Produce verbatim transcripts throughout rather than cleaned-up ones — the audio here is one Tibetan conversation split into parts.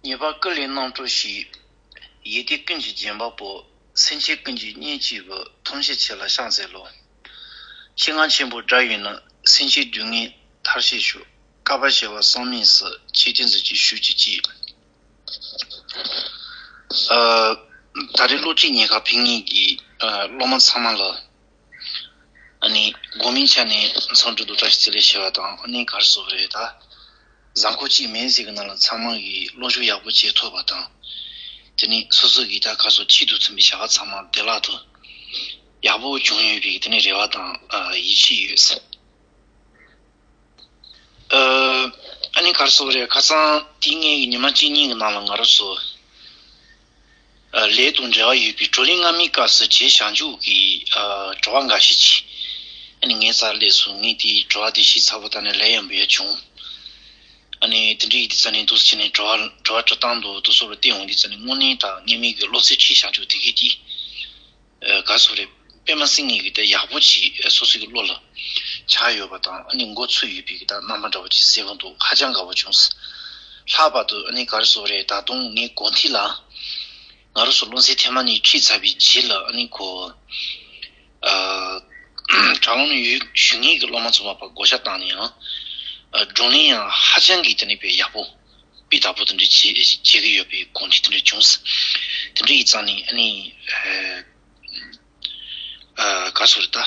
ཉེས་པ་ཀུན་ལས་རྣམ་གྲོལ་ཞིག། ཡིད་བདེ་ཀུན་གྱི་བརྒྱན་པ་པོ། སེམས་ཅན་ཀུན་གྱི་གཉེན་གཅིག་པུ། ཐམས་ཅད་མཁྱེན་ལ་ཕྱག་འཚལ་ལོ། ཆེས་མངའ་ཆེན་པོ་དགྲ་ཡིན་ན། སེམས་ཅན་སྡུག་བསྔལ་མཐར་བྱེད་ཤོག། བསྐལ་པ་བྱེ་བ་བསམ་མེད་སུ། ཆེས་བརྟན་གཟུགས་ཅན་ཞུ་བྱེད་ཅིག། ཨ། ད་རེས་བློ་གཅིག་ཉེན་ཁ་ཕན་ངེས་ཀྱི་ཨ་སློབ་མ་ཚང་མ་ལ། ཨ་ནི་དགོང་མོའི་ཆ་ནས་མཚམས་སྦྱོར་དུ་བཀྲ་ཤིས་བདེ་ལེགས་ཞུ་བ་དང་། ཨ་ནི་ག་རེ་ཟེར་དགོས་རེད། ད་གཟའ་འཁོར་གཅིག་མིན་ཟིག་གི་ནང་ལ་ཚང་མ་གིས་བློ་སྦྱོང་ཡག་པོ་བྱེད་ཐུབ་པ་དང་། དེ་ནས་སོ་སོ་གི་ད་ག་རེ་ཟེར། ཆེད་དུ་འཛིན་པའི་བྱ་བ་ཚང་མ་བདེ་བླག་ཏུ་ཡག་པོ་བྱུང་ཡོད་པའི་དེ་ནས་རེ་བ་དང་ཨ་ཡིད་ཆེས་ཡོད། ཨ་ནི་ག་རེ་ཟེར་དགོས་རེད། ཁ་སང་དེ་སྔའི་ཉི་མ་གཅིག་གཉིས་ཀྱི་ནང་ལ་ང་རང་ཚོ་ཨ་ལས་དང་འབྲེལ་བ་ཡོད་པའི་བགྲོ་གླེང་སྔ་མའི་སྐབས་སུ་བྱས་བྱང་ཆུབ་ཀྱི་ཨ་དྲི་བ་འགའ་ཤས་ཅིག་ཨ་ནི་ངའི་རྩར་སླེབས་སོང་། ངས་དེའི་དྲི་བ་དེ་ཞིབ་ཚགས་པོ་བལྟས་ནས་ལན་ཡང་འབུལ་ཡ་བྱུང་། ཨ་ནི་དེ་འདྲ་ཡིན་དུས་ཙ་ནས་འདུག་སེ་བྱས་ནས་དྲི་བ་དྲི་བ་དྲི་སྟངས་དང་དེ་ཚོ་ལ་བལྟས་འོང་དུས་ཙ་ནས་དངོས་གནས་ད་སྔོན་མའི་གི་བློ་རྩེ་ཁྲིད་བྱང་ཆུབ་དེ་གའི་དེ། ཨ་ག་རེ་ཟེར་དགོས་རེད། དཔེ་མ་སྲིད་ངེས་ཀྱི་དེ་ཡག་པོ་ཅིག་ཨ་སོ་སོའི་གི་བློ་ལ་ཆགས་ཡོད་པ་དང་། ཨ་ནི་མགོ་ཚོས་ཡོད་པའི་གི་ད་རྣམ་པ་འདྲ་བོ་ཅིག་གསལ་པོ་འདུག། ཧ་ཅང་དགའ་པོ་བྱུང་། ལྷག་པར་དུ་ཨ་ནི་ག་རེ་ཟེར་དགོས་རེད། ད་དུང་ངས་གོང་ཐིག་ལ་ང་རང་ཚོ་སློབ་ཚན་ཐེངས་མ་གཉིས་ཁྲིད་ཚར་བའི་རྗེས་ལ་ཨ་ནི་ཁོ་ཨ་དྲ་ལམ་ནས་ཡོད་ཞུ་མཁན་གྱི་སློབ་མ་ཚོ་མ་ཕར་བགོ་བཤའ་བཏང་ནས་ཡང་ཨ་བགྲོ་གླེང་ཡང་ཧ་ཅང་གི་དེ་ནས་དཔེ་ཡག་པོ་སྤུས་དག་པོ་དེ་འདྲ་བྱེད་བྱེད་ཀྱི་ཡོད་པའི་གོང་ཐིག་དེ་འདྲ་བྱུང་། དེ་འདྲ་ཡིན་ཙང་ནས་ཨ་ནི་ཨ་ཨ་ག་རེ་ཟེར་དགོས་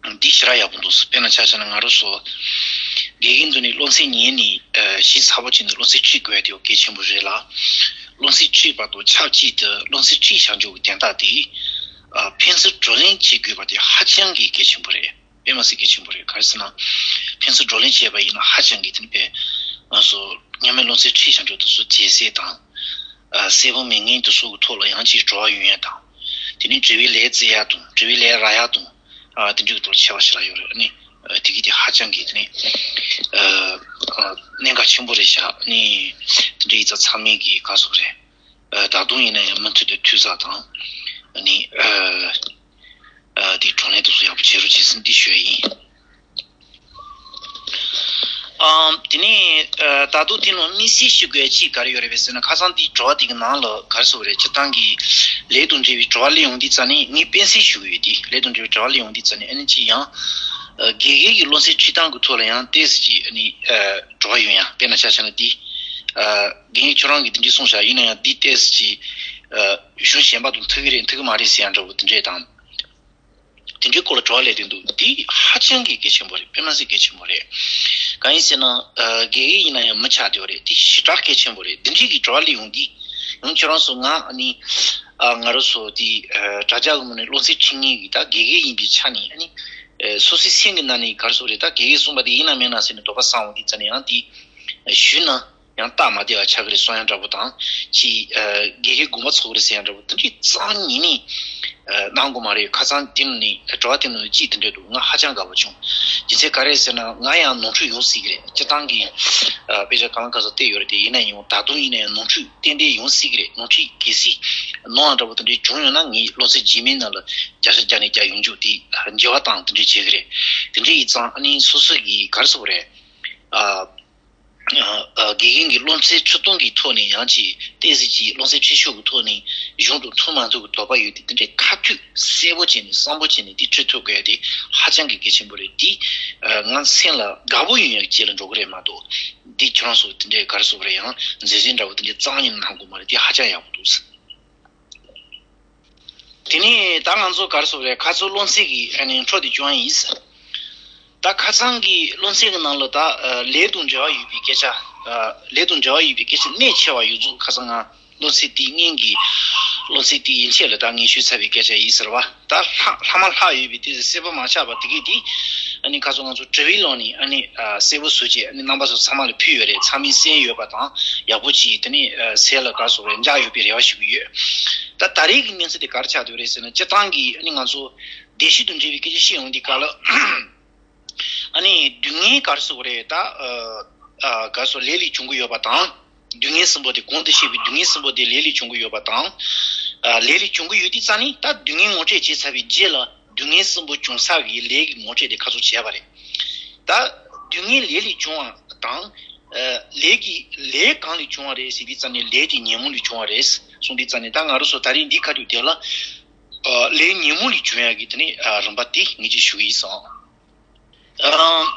རེད། ད་འདི་ཞེ་དྲག་ཡག་པོ་འདུག། དཔེར་ན་ཆ་བཞག་ན་ང་རང་ཚོ་དགེ་རྒན་འདི་ནས་སློབ་ཚན་ཉན་ནས་ཨ་ཞིབ་ཚགས་པོ་བྱས་ནས་སློབ་ཚན་ཁྲིད་དགོས་ཡ་དེ་གལ་ཆེན་པོ་རེད་ལ། སློབ་ཚན་ཁྲིད་པ་དང་ཆབས་ཅིག་ཏུ་སློབ་ཚན་ཁྲིད་བྱ་རྒྱུ་གི་དོན་དག་དེ་ཨ་ཕན་ཚུན་བགྲོ་གླེང་བྱེད་དགོས་པ་དེ་ཧ་ཅང་གི་གལ་ཆེན་པོ་རེད། དཔེ་མ་སྲིད་གལ་ཆེན་པོ་རེད། ག་རེ་ཟེར་ན། ཕན་ཚུན་བགྲོ་གླེང་བྱས་པ་ཡིན་ན་ཧ་ཅང་གི་དེ་ནི་དཔེ་ང་ཚོ་སྔོན་མའི་སློབ་ཚན་ཁྲིད་བྱ་རྒྱུ་དེ་ཚོ་རྒྱལ་སྲས་དང་། ཨ་གསལ་པོ་མེད་མཁན་དེ་ཚོ་གི་ཐོག་ལ་ཡང་ཅིག་བྲོ་བ་ཡོང་ཡ་དང་། དེ་ནས་དྲི་བའི་ལན་བཙལ་ཡ་དང་། དྲི་བའི་ལན་རག་ཡ་དང་། ཨ་དེ་འདྲའི་ཐོག་ཆེ་བ་ཞིག་ལ་ཡོད་རེད། ཨ་ནི་ཨ་དེ་གི་དེ་ཧ་ཅང་གི་དེ་ནི་ཨ་ཨ་གནད་འགག་ཆེན་པོ་རེད་ཤག། ཨ་ནི་དེ་འདྲའི་ཡིག་ཚགས་ཚང་མས་གི་ག་ཟེར་དགོས་རེད། ཨ་ད་དུང་ཡིན་ན་ཡང་མུ་མཐུད་དུ་འཐུས་ཚབ་དང་། ཨ་ནི་ཨ་ཨ་དེ་བགྲོ་གླེང་དེ་ཚོ་ཡག་པོ་བྱེད་རོགས་བྱེད་ཟེར་འདི་ཞུ་ཡ་ཡིན། ཨམ། དེ་ནས་ཨ་ད་དུང་དེ་ནང་དམིགས་བསལ་ཞུ་དགོས་ཡ་གཅིག་ག་རེ་ཡོད་རེད་པས་ཟེར་ན། ཁ་སང་དེའི་དྲི་བ་དེ་གི་ནང་ལ་ག་རེ་ཟེར་བ་རེད། སྤྱིར་བཏང་གི་ལས་དང་འབྲེལ་བའི་དྲི་བ་སླེབས་ཡོང་དུས་ཙ་ནས་ངས་དཔེ་མཚོན་ཞུ་གི་ཡོད་དེ། ལས་དང་འབྲེལ་བའི་དྲི་བ་སླེབས་ཡོང་དུས་ཙ་ནས་ཨ་ནི་ཅི་ཡང་ཨ་དགེ་རྒན་གྱི་སློབ་ཚན་ཁྲིད་སྟངས་ཀྱི་ཐོག་ལ་ཡང་ཏོག་ཙམ་ཅིག་ཨ་ནི་ཨ་དྲི་བ་ཡོང་ཡ། དཔེར་ན་ཆ་བཞག་ན་འདི་ཨ་རྒན་ཡོལ་ཁྱོད་རང་གིས་འདི་འདྲ་གསུངས་ཤག། ཡིན་ན་ཡང་འདི་ཏོག་ཙམ་ཅིག་ཨ་གཞུང་གཞན་པ་དང་མཐུན་གི་རེད་མཐུན་གི་མ་རེད་ཟེར་ཡ་འདྲ་བོ་དེ་འདྲས་དང་། དེ་འདྲའི་སྐོར་ལ་དྲི་བ་སླེབས་དུས་འདུག། འདི་ཧ་ཅང་གི་གལ་ཆེན་པོ་རེད། དཔེ་མ་སྲིད་གལ་ཆེན་པོ་རེད། གང་ཡིན་ཟེར་ན་ཨ་དགེ་རྒན་ཡིན་ན་ཡང་མི་ཆགས་བསྡད་པ་རེད། དེ་ཞེ་དྲག་གལ་ཆེན་པོ་རེད། འདི་འདྲའི་གི་དྲི་བ་སླེབས་ཡོང་དུས། ཡང་ཁྱོད་རང་ཚོ་ང་ཨ་ནི་ཨ་ང་རང་ཚོ་དེ་ཨ་དྲ་རྒྱ་གི་ངོས་ནས་སློབ་ཚན་ཁྲིད་མཁན་གི་ད་དགེ་རྒན་ཡིན་པའི་ཆ་ནས་ཨ་ནི་ཨ་སོ་སོའི་སེམས་ཀྱི་ནང་ནས་ག་རེ་ཟེར་དགོས་རེད། ད་དགེ་རྒན་གསུངས་པ་དེ་ཡིན་ན་མིན་ན་ཟེར་ནས་དོགས་པ་ཟ་འོང་དུས་ཙ་ནས་ཡང་དེ་ཞུས་ན། ཡང་སྟབས་མ་བདེ་བ་ཆགས་ཀྱི་རེད་གསུང་ཡ་འདྲ་པོ་དང་། ཅིག་ཨ་དགེ་རྒན་དགོངས་པ་ཚོམ་གྱི་རེད་ཟེར་ཡ་འདྲ་པོ་དེ་འདྲའི་རྩ་བ་ཉིད་ནས་ཨ་གནང་དགོས་མ་རེད། ཁ་སང་དེ་ནང་ནས་དྲི་བ་དེ་ནང་ནས་གཅིག་དེ་འདྲ་འདུག། ང་ཧ་ཅང་དགའ་པོ་བྱུང་། རྒྱུ་མཚན་ག་རེ་ཟེར་ན་ང་ཡང་ནོར་འཁྲུལ་ཡོང་སྲིད་ཀྱི་རེད། སྤྱིར་བཏང་གི་ཨ་དཔེ་ཆ་གང་ལ་ག་ཚོད་བལྟས་ཡོད་རེད་དེ། ཡིན་ན་ཡང་ད་དུང་ཡིན་ན་ཡང་ནོར་འཁྲུལ་ཏན་ཏན་ཡོང་སྲིད་ཀྱི་རེད། ནོར་འཁྲུལ་གལ་སྲིད་ནོར་བ་འདྲ་པོ་དེ་འདྲའི་བྱུང་ཡོང་ན་ངས་སློབ་ཚན་རྗེས་མའི་ནང་ལ་བརྒྱ་ཆ་བརྒྱ་ནས་བརྒྱ་ཡོང་རྒྱུ་དེ་འགྱུར་བ་བཏང་དེ་འདྲ་བྱེད་ཀྱི་རེད། དེ་འདྲ་ཡིན་ཙང་ཨ་ནི་སོ་སོ་གི་ག་རེ་ཟེར་དགོས་རེད། ཨ། ཨ་དགེ་རྒན་གྱི་སློབ་ཚན་ཁྲིད་སྟངས་ཀྱི་ཐོག་ནས་ཡང་ཅིག་ཏོག་ཙམ་ཅིག་སློབ་ཚན་ཁྲིད་ཕྱོགས་ཀྱི་ཐོག་ནས་གཞུང་དང་མཐུན་མ་མཐུན་གྱི་དོགས་པ་ཡོད་དེ། དེ་འདྲའི་ཁ་ཐུག་གསལ་པོ་བྱས་ནས་གསལ་པོ་བྱས་ནས་དེ་ཁྲིད་ཐུབ་དགོས་ཡ་དེ་ཧ་ཅང་གི་གལ་ཆེན་པོ་རེད། དེ་ཨ་ང་སེམས་ལ་དགའ་པོ་ཡོང་ཡ་གི་ཆེད་ལ་འགྲོ་གི་རེད་མ་གཏོགས། འདི་ཁྱོད་རང་ཚོ་དེ་འདྲའི་ག་རེ་ཟེར་དགོས་རེད། ཡང་མཛེས་མཛེས་འདྲ་པོ་དེ་འདྲའི་རྩ་བ་ཉིད་ནས་གནང་དགོས་མ་རེད། དེ་ཧ་ཅང་ཡག་པོ་འདུག། དེ་ནས་ད་ང་ཚོ་ག་རེ་ཟེར་དགོས་རེད། ཁ་སང་སློབ་ཚན་གྱི་ཨ་ནི་འཕྲོ་དེ་བཅོ་ཡིན། ད་ཁ་སང་གི་སློབ་ཚན་གྱི་ནང་ལ་ད་ཨ་ལས་དང་འབྲེལ་བ་ཡོད་པའི་སྐད་ཆ། ཨ་ལས་དང་འབྲེལ་བ་ཡོད་པའི་སྐད་ཆ་གནད་ཆེ་བ་ཡོད་ཚུལ་ཁ་སང་ང་སློབ་ཚན་དེའི་སྔོན་གྱི་སློབ་ཚན་དེའི་ཡན་ཆད་ལ་ད་ངས་ཞུས་ཚར་བའི་སྐད་ཆ་ཡིན་ཟེར་བ། ད་ལྷག་ལྷག་མ་ལྷག་ཡོད་པའི་དེ་གསལ་པོ་མ་ཆགས་པ་དེ་གས་དེ་ཨ་ནི་ཁ་སང་ང་ཚོ་དྲི་བའི་ལམ་ནས་ཨ་ནི་ཨ་གསལ་པོ་བཟོ་བྱས་ཨ་ནི་རྣམ་པ་ཚོ་ཚང་མ་ལ་ཕུལ་ཡོད་རེད། ཚང་མས་གསན་ཡོད་པ་དང་ཡག་པོ་ཅིག་དེ་ནས་ཨ་གསན་ལ་ག་རེ་ཟེར་དགོས་རེད། འཇགས་ཡོད་པའི་རེ་བ་ཞུ་གི་ཡོད། ད་ད་རེས་ཀྱི་གནས་ཚུལ་དེ་ག་རེ་ཆགས་བསྡད་ཡོད་རེད་ཟེར་ན། སྤྱིར་བཏང་གི་ཨ་ནི་ང་ཚོ་བདེ་སྐྱིད་དང་འབྲེལ་བའི་སྐད་ཆ་བཤད་ཡོང་དུས་སྐབས་ལ། ཨ་ནི་སྡུག་བསྔལ་ག་རེ་ཟེར་དགོས་རེད། ད་ཨ་ཨ་ག་རེ་ཟེར་ལས་ལས་བྱུང་གི་ཡོད་པ་དང་། སྡུག་བསྔལ་གསུམ་པོ་དེ་གོང་དུ་བཤད་པའི་སྡུག་བསྔལ་གསུམ་པོ་དེ་ལས་ལས་བྱུང་གི་ཡོད་པ་དང་། ཨ་ལས་ལས་བྱུང་གི་ཡོད་དུས་ཙང་ནི་ད་སྡུག་བསྔལ་ངོ་སྤྲོད་བྱས་ཚར་བའི་རྗེས་ལ་སྡུག་བསྔལ་གསུམ་པོ་བྱུང་ས་གི་ལས་ཀྱི་ངོ་སྤྲོད་དེ་ཁ་ཚོ་བྱས་པ་རེད། ད་སྡུག་བསྔལ་ལས་ལས་བྱུང་བ་དང་། ལས་ཀྱི་ལས་གང་ལས་བྱུང་བ་རེད་ཟེར་དུས་ཙམ་ནས་ལས་དེ་ཉོན་མོངས་ལས་བྱུང་བ་རེད་གསུངས་དུས་ཙམ་ནས། ད་ང་རང་ཚོ་ད་རིང་འདི་ཁ་ཐུག་དེ་ལ་ལས་ཉོན་མོངས་ལས་བྱུང་ཡག་གི་དེ་ནི་རིམ་པ་དེ་ངེད་ཀྱིས་ཞུ་གི་ཡིན་སོང་།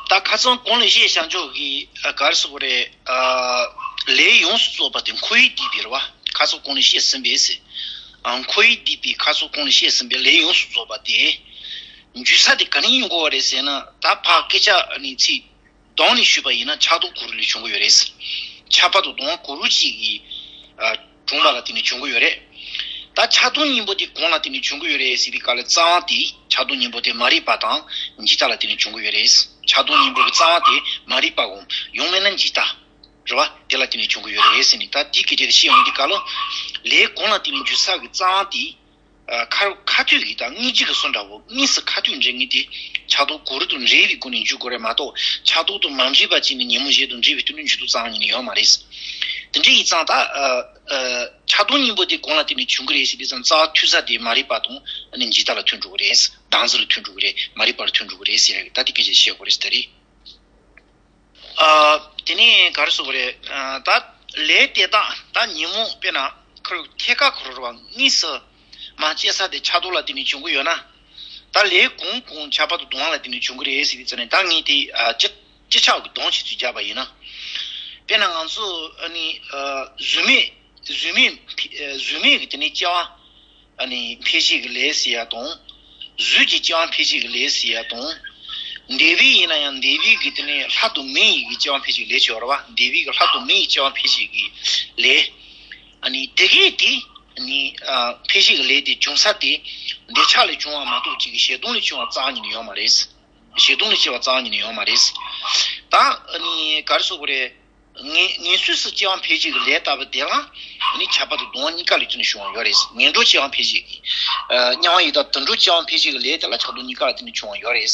ད་ཁ་སང་གོང་ལ་བཤད་བྱང་ཆུབ་ཀྱི་ག་རེ་ཟེར་དགོས་རེད། ལས་ཡོངས་སུ་རྫོགས་པ་དེ་འཁོར་བའི་སྡིག་པའི་རེད་བ། ཁ་སང་གོང་ལ་བཤད་ཟིན་པས་ཟེར། འཁོར་བའི་སྡིག་པའི་ཁ་སང་གོང་ལ་བཤད་ཟིན་པའི་ལས་ཡོངས་སུ་རྫོགས་པ་དེ་འཇུག་ས་དེ་ག་ནས་ཡོང་དགོས་བ་རེད་ཟེར་ན། ད་ཕར་སྐད་ཆ་ནི་ཚིག་གདོང་ནས་ཞུས་པ་ཡིན་ན་ཆགས་རྡུལ་གུ་རུ་ལས་བྱུང་གི་ཡོད་རེད། ཁྱབ་པ་དང་གདོང་གུ་རུ་གཅིག་གི་གྲུབ་པ་ལ་བརྟེན་ནས་བྱུང་གི་ཡོད་རེད། ད་ཆགས་རྡུལ་གཉིས་པོ་དེ་གང་ལ་བརྟེན་ནས་བྱུང་གི་ཡོད་རེད་ཟེར་དུས་སྐབས་ལ་རྩ་བ་དེ་ཆགས་རྡུལ་གཉིས་པོ་དེ་མ་རིག་པ་དང་འཇིག་ལྟ་ལ་བརྟེན་ནས་བྱུང་གི་ཡོད་རེད། ཆགས་རྡུལ་གཉིས་པོ་གི་རྩ་བ་དེ་མ་རིག་པའམ་ཡང་མིན་ན་འཇིག་ལྟ་རེད་བ། དེ་ལ་བརྟེན་ནས་བྱུང་གི་ཡོད་རེད་ཟེར་ནས། ད་དེའི་སྐད་ཆ་དེ་བཤད་ཡོང་དུས་སྐབས་ལ་ལས་གང་ལ་བརྟེན་ནས་འཇུག་ས་གི་རྩ་བ་དེ། ཁ་ཁ་ཐུག་གི་དང་སྔ་ཕྱི་གི་བཟོ་འདྲ་བོ། དངོས་སུ་ཁ་ཐུག་འབྲེལ་ངེས་དེ་ཆགས་རྡུལ་གུ་རུ་དང་འབྲེལ་བའི་སྒོ་ནས་འཇུག་དགོས་རེད་མ་གཏོགས། ཆགས་རྡུལ་དང་མ་འབྲེལ་བ་བྱས་ནས་ཉོན་མོངས་གཞན་དང་འབྲེལ་བའི་སྟེང་ནས་འཇུག་རྒྱུ་རྩ་བ་ཉིད་ནས་ཡོད་མ་རེད། དེ་འདྲ་ཡིན་ཙང་ད་ཆགས་རྡུལ་གཉིས་པོ་དེ་གང་ལ་བརྟེན་ནས་བྱུང་གི་རེད་ཟེར་དུས་ཙང་། རྩ་བ་ཐུག་ས་དེ་མ་རིག་པ་དང་འཇིག་ལྟ་ལ་ཐུག་འགྲོ་གི་རེད། སྡང་ཟེར་ལ་ཐུག་འགྲོ་གི་རེད། མ་རིག་པ་ལ་ཐུག་འགྲོ་གི་རེད་ཟེར་ཡག་གི་ད་དེ་སྐད་ཆ་བཤད་དགོས་རེད་ཟེར་ད་རེད། དེ་ནས་ག་རེ་ཟེར་དགོས་རེད། ད་ལས་དེ་དག་ད་ཉོན་མོངས་དཔེར་ན་ཁོར་ཐད་ཀར་ཁོ་རང་དངོས་སུ་མ་སྐྱེ་ས་དེ་ཆགས་རྡུལ་ལ་བརྟེན་ནས་བྱུང་གི་ཡོད་ན། ད་ལས་གང་གང་ཁྱབ་པ་དང་གདོང་ལ་བརྟེན་ནས་བྱུང་གི་རེད་ཟེར་དུས་ཙམ་ནས། ད་ངས་དེ་སྤྱི་སྤྱི་ཆགས་ཀྱི་གདོང་ཆེ་ཚུལ་བརྒྱབ་པ་ཡིན་ན། དཔེར་ན་ང་ཚོ་ཨ་ནི་གཟུགས་མེད་གཟུགས་མེད་གཟུགས་མེད་ཀྱི་དེ་ནས་སྐྱེ་བ། ཨ་ནི་འཕེལ་བྱེད་ཀྱི་ལས་ཟེར་ཡ་དང་། གཟུགས་ཀྱི་སྐྱེ་བ་འཕེལ་བྱེད་ཀྱི་ལས་ཟེར་ཡ་དང་། འདས་པའི་ཡིན་ན་ཡང་འདས་པའི་གི་དེ་ནས་ལྷ་དང་མི་ཡི་གི་སྐྱེ་བ་འཕེལ་བྱེད་ཀྱི་ལས་ཅིག་ཡོད་རེད་བ། འདས་པའི་གི་ལྷ་དང་མི་ཡི་སྐྱེ་བ་འཕེལ་བྱེད་ཀྱི་ལས། ཨ་ནི་དེ་གས་དེ་ཨ་ནི་ཨ་འཕེལ་བྱེད་ཀྱི་ལས་དེ་བྱུང་ས་དེ་འདོད་ཆགས་ལས་བྱུང་བ་མ་གཏོགས་ཅིག་གི་ཞེ་སྡང་ལས་བྱུང་བ་རྩ་བ་ཉིད་ནས་ཡོད་མ་རེད། ཞེ་སྡང་ལས་སྐྱེ་བ་རྩ་བ་ཉིད་ནས་ཡོད་མ་རེད། ད་ཨ་ནི་ག་རེ་ཟེར་དགོས་རེད། ངན་ངན་སོང་སུ་སྐྱེ་བ་འཕེལ་བྱེད་ཀྱི་ལས་ལྟ་བུ་དེ་ལ་ནི་ཁྱབ་པ་དང་གདོང་གཉིས་ཀ་ལ་བརྟེན་ནས་བྱུང་བ་ཡོད་རེད། ངན་འགྲོ་སྐྱེ་བ་འཕེལ་བྱེད་ཀྱི་ཨ་དམྱལ་བ་ཡི་དྭགས་དུད་འགྲོ་སྐྱེ་བ་འཕེལ་བྱེད་ཀྱི་ལས་དེ་ལ་ཆགས་སྡང་གཉིས་ཀ་ལ་བརྟེན་ནས་བྱུང་བ་ཡོད་རེད།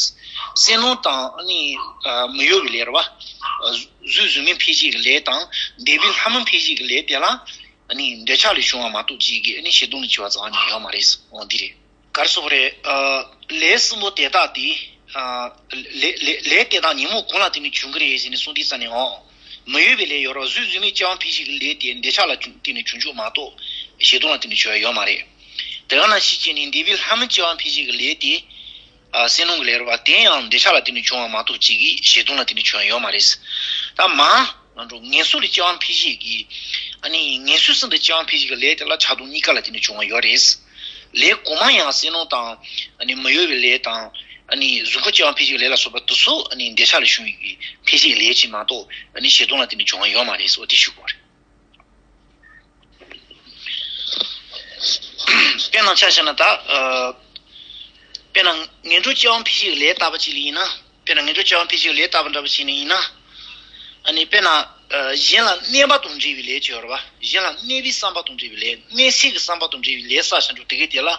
སེམས་ནང་དང་ནི་ཨ་མི་གཡོ་བའི་ལས་རེད་བ། གཟུགས་གཟུགས་མེད་འཕེལ་བྱེད་ཀྱི་ལས་དང་འདས་པའི་ལྷ་མི་འཕེལ་བྱེད་ཀྱི་ལས་དེ་ལ་ནི་འདོད་ཆགས་ལས་བྱུང་བ་མ་གཏོགས་ཅིག་གི་ནི་ཞེ་སྡང་ལས་སྐྱེ་བ་རྩ་བ་ཉིད་ནས་ཡོད་མ་རེད། འོ་འདི་རེད། ག་རེ་ཟེར་དགོས་རེད། ཨ་ལས་གསུམ་པོ་དེ་དག་དེ། ཨ་ལས་ལས་ལས་དེ་དག་ཉོན་མོངས་གང་ལ་བརྟེན་ནས་བྱུང་གི་རེད་ཟེར་ནས་གསུངས་དུས་ཙམ་ནས། འོ་མི་གཡོ་བའི་ལས་ཡོད་རེད། གཟུགས་གཟུགས་མེད་སྐྱེ་བ་འཕེལ་བྱེད་ཀྱི་ལས་དེ་འདོད་ཆགས་ལ་བརྟེན་ནས་བྱུང་ཆོག་མ་གཏོགས་ཞེ་སྡང་ལ་བརྟེན་ནས་བྱུང་ཡ་ཡོད་མ་རེད། དེ་ག་ནང་བཞིན་བྱས་ནས་འདས་པའི་ལྷ་མི་སྐྱེ་བ་འཕེལ་བྱེད་ཀྱི་ལས་དེ། ཨ་སེམས་ནང་གི་ལས་རེད་བ། དེ་ཡང་འདོད་ཆགས་ལ་བརྟེན་ནས་བྱུང་བ་མ་གཏོགས་ཅིག་གི་ཞེ་སྡང་ལ་བརྟེན་ནས་བྱུང་བ་ཡོད་མ་རེད། ད་མ་ང་ཚོ་ངན་སོང་ལ་སྐྱེ་བ་འཕེལ་བྱེད་ཀྱི། ཨ་ནི་ངན་སོང་གསུམ་དུ་སྐྱེ་བ་འཕེལ་བྱེད་ཀྱི་ལས་དེ་ལ་ཆགས་སྡང་གཉིས་ཀ་ལ་བརྟེན་ནས་བྱུང་བ་ཡོད་རེད། ལས་གོང་མ་ཡང་སེམས་ནང་དང་། ཨ་ནི་མི་གཡོ་བའི་ལས་དང་། ཨ་ནི་གཟུགས་ཁོ་སྐྱེ་བ་འཕེལ་བྱེད་ཀྱི་ལས་ལ་སོགས་པ་དེ་ཚོ་ཨ་ནི་འདོད་ཆགས་ལས་བྱུང་བའི་འཕེལ་བྱེད་ཀྱི་ལས་ཅིག་མ་གཏོགས་ཨ་ནི་ཞེ་སྡང་ལ་བརྟེན་ནས་བྱུང་བ་ཡོད་མ་རེད་ཟེར་བ་དེ་ཞུ་དགོས་རེད། དཔེར་ན་ཆ་བཞག་ན་ད། ཨ་དཔེར་ན་ངན་འགྲོ་སྐྱེ་བ་འཕེལ་བྱེད་ཀྱི་ལས་ལྟ་བུ་ཅིག་ལ་ཡིན་ན། དཔེར་ན་ངན་འགྲོ་སྐྱེ་བ་འཕེལ་བྱེད་ཀྱི་ལས་ལྟ་བུ་འདྲ་བོ་ཅིག་ལ་ཡིན་ན། ཨ་ནི་དཔེར་ན་ཨ་གཞན་ལ་གནོད་པ་དང་འབྲེལ་བའི་ལས་ཅིག་ཡོད་རེད་བ། གཞན་ལ་གནོད་པའི་བསམ་པ་དང་འབྲེལ་བའི་ལས། གནོད་འཚེ་གི་བསམ་པ་དང་འབྲེལ་བའི་ལས་བསགས་བྱ་འགྲོ་དེ་གས་དེ་ལ།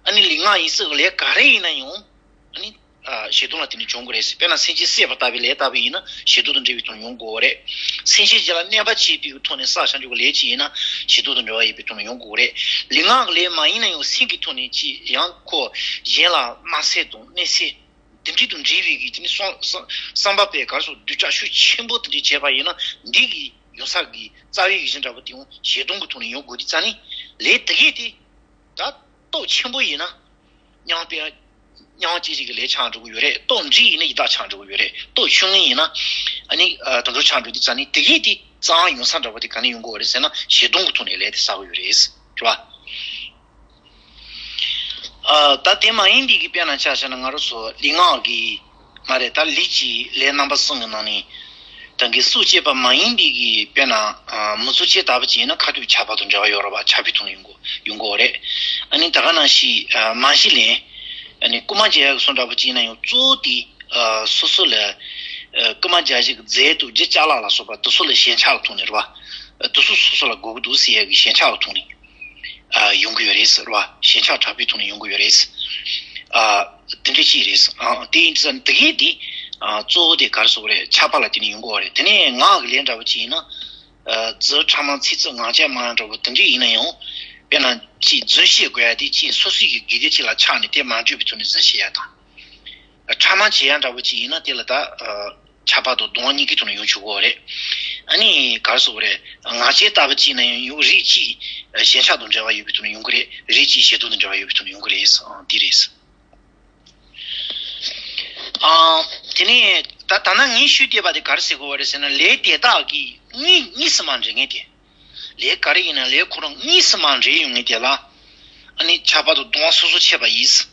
ཨ་ནི་ལུས་ངག་ཡིད་གསུམ་གྱི་ལས་ག་རེ་ཡིན་ན་ཡང་། ཨ་ནི། ཨ་ཞེ་སྡང་ལ་བརྟེན་ནས་བྱུང་དགོས་རེད། དཔེར་ན་སེམས་ཅན་བསད་པ་ལྟ་བུའི་ལས་ལྟ་བུ་ཡིན་ན་ཞེ་སྡང་དང་འབྲེལ་བའི་ཐོག་ནས་ཡོང་དགོས་རེད། སེམས་ཅན་གཞན་ལ་གནོད་པ་བྱེད་པའི་ཐོག་ནས་བསགས་བྱ་འགྲོ་གི་ལས་ཅིག་ཡིན་ན་ཞེ་སྡང་དང་འབྲེལ་བ་ཡོད་པའི་ཐོག་ནས་ཡོང་དགོས་རེད། ལུས་ངག་གི་ལས་མ་ཡིན་ན་ཡང་སེམས་ཀྱི་ཐོག་ནས་ཅིག་ཡང་ཁོ་གཞན་ལ་དམའ་འབེབས་དང་གནོད་འཚེ། དེ་འདྲ་དང་འབྲེལ་བའི་གི་དེ་ནི་བསམ་བསམ་བསམ་པ་པའི་ག་རེ་ཟེར། འདོད་ཆགས་ཤུགས་ཆེན་པོ་དེ་འདྲ་བྱས་པ་ཡིན་ན། འདི་གི་ཡོང་ས་གི་རྩ་བའི་གཞི་འདྲ་པོ་དེ་ཡང་ཞེ་སྡང་གི་ཐོག་ནས་ཡོང་དགོས་དུས་ཙང་ནི། ལས་དེ་གས་དེ་ད་སྟོབས་ཆེན་པོ་ཡིན་ན། མྱང་དཔེ་མྱང་སྐྱེ་བྱེད་ཀྱི་ལས་ཆགས་འགྲོ་གི་ཡོད་རེད། སྟོབས་འབྲིང་ཡིན་ན་ཡི་དྭགས་ཆགས་འགྲོ་གི་ཡོད་རེད། སྟོབས་ཆུང་ངུ་ཡིན་ན་ཨ་ནི་ཨ་དུད་འགྲོ་ཆགས་འགྲོ་དུས་ཙང་ནི། དེ་གས་དེ་རྩ་བ་ཡོང་ས་འདྲ་པོ་དེ་ག་ནས་ཡོང་གི་ཡོད་རེད་ཟེར་ན། ཞེ་སྡང་གི་ཐོག་ནས་ལས་དེ་བསགས་ཀྱི་ཡོད་རེད། རེད་བ། ཨ་ད་དེ་མ་ཡིན་པའི་གི་དཔེར་ན་ཆ་བཞག་ན། ང་རང་ཚོ་ལུས་ངག་གི་མ་རེད། ད་ལུས་ཀྱི་ལས་རྣམ་པ་གསུམ་གྱི་ནང་ནས་ད་གི་སྲོག་བཅད་པ་མ་ཡིན་པའི་གི་དཔེར་ན་ཨ་མི་ཚོགས་བཅད་ལྟ་བུ་ཅིག་ཡིན་ན། ཁ་ཐུག་ཆགས་པ་དང་འབྲེལ་བ་ཡོད་རེད་བ། ཆགས་པའི་ཐོག་ནས་ཡོང་གི་ཡོང་གི་ཡོད་རེད། ཨ་ནི་ད་ག་ནང་བཞིན་ཨ་མ་གཞི་ལས་ཨ་ནི་རྐུན་མ་རྒྱག་ཡག་གི་བཟོ་འདྲ་པོ་ཅིག་ཡིན་ན་ཡང་། གཙོ་བོ་དེ་ཨ་སོ་སོ་ལ་ཨ་རྐུན་མ་རྒྱག་བྱེད་ཀྱི་རྫས་དང་རྒྱུ་ཅ་ལག་ལ་སོགས་པ་དེ་ཚོ་ལ་ཞེན་ཆགས་ཀྱི་ཐོག་ནས་རེད་བ། དེ་ཚོ་སོ་སོ་ལ་དགོས་ཀྱི་འདུག་ཟེར་ཡག་གི་ཞེན་ཆགས་ཀྱི་ཐོག་ནས། ཨ་ཡོང་གི་ཡོད་རེད་ཟེར་བ། ཞེན་ཆགས་དྲག་པོའི་ཐོག་ནས་ཡོང་གི་ཡོད་རེད། ཨ་དེ་འདྲ་ཅིག་རེད། ཨ་དེ་ཡིན་ཙང་དེ་གས་དེ་ཨ་གཙོ་བོ་དེ་ག་རེ་ཟེར་དགོས་རེད། ཆགས་པ་ལ་བརྟེན་ནས་ཡོང་གི་ཡོད་རེད། དེ་ནས་ངག་གི་ལས་འདྲ་བོ་ཅིག་ཡིན་ན། ཨ་རྫུ་ཕྲ་མ་ཚིག་རྩུབ་ངག་འཁྱལ་མང་འདྲ་བོ་དེ་འདྲ་ཡིན་ན་ཡང་། དཔེར་ན་ཅིག་རྫུན་བཤད་དགོས་ཡ་དེ་ཅིག་སོ་སོ་ཡི་དགེ་སྡིག་ཅིག་ལ་ཆགས་ནས་དེ་མ་འགྲིག་པའི་ཐོག་ནས་རྫུན་བཤད་ཡ་དང་། ཕྲ་མ་བྱེད་ཡ་འདྲ་བོ་ཅིག་ཡིན་ན་དེ་ལ་ད་ཨ། ཁྱབ་པ་དང་སྡང་བ་གཉིས་ཀའི་ཐོག་ནས་ཡོང་ཆོག་གི་རེད། ཨ་ནི་ག་རེ་ཟེར་དགོས་རེད། ང་རྒྱལ་ལྟ་བུ་ཅིག་ན་ཡང་ཡང་རིགས་གཅིག་ཞེན་ཆགས་དང་འབྲེལ་བ་ཡོད་པའི་ཐོག་ནས་ཡོང་གི་རེད། རིགས་གཅིག་ཞེ་སྡང་དང་འབྲེལ་བ་ཡོད་པའི་ཐོག་ནས་ཡོང་གི་རེད། ཨང་། འདི་རེད། ཨང་། དེ་ནས་ད་ད་ནང་ངས་ཞུས་བསྡད་པ་དེ་ག་རེ་ཟེར་དགོས་པ་རེད་ཟེར་ན། ལས་དེ་དག་གིས་གཉིས་གཉིས་སུ་མ་འབྲེལ་ངེས་ཏེ། ལས་ག་རེ་ཡིན་ན་ལས་ཁོ་རང་གཉིས་སུ་མ་འབྲེལ་ཡོང་ངེས་དེ་ལ། ཨ་ནི་ཁྱབ་པ་དང་སྡང་བ་སོ་སོར་ཕྱེ་བ་ཡིན།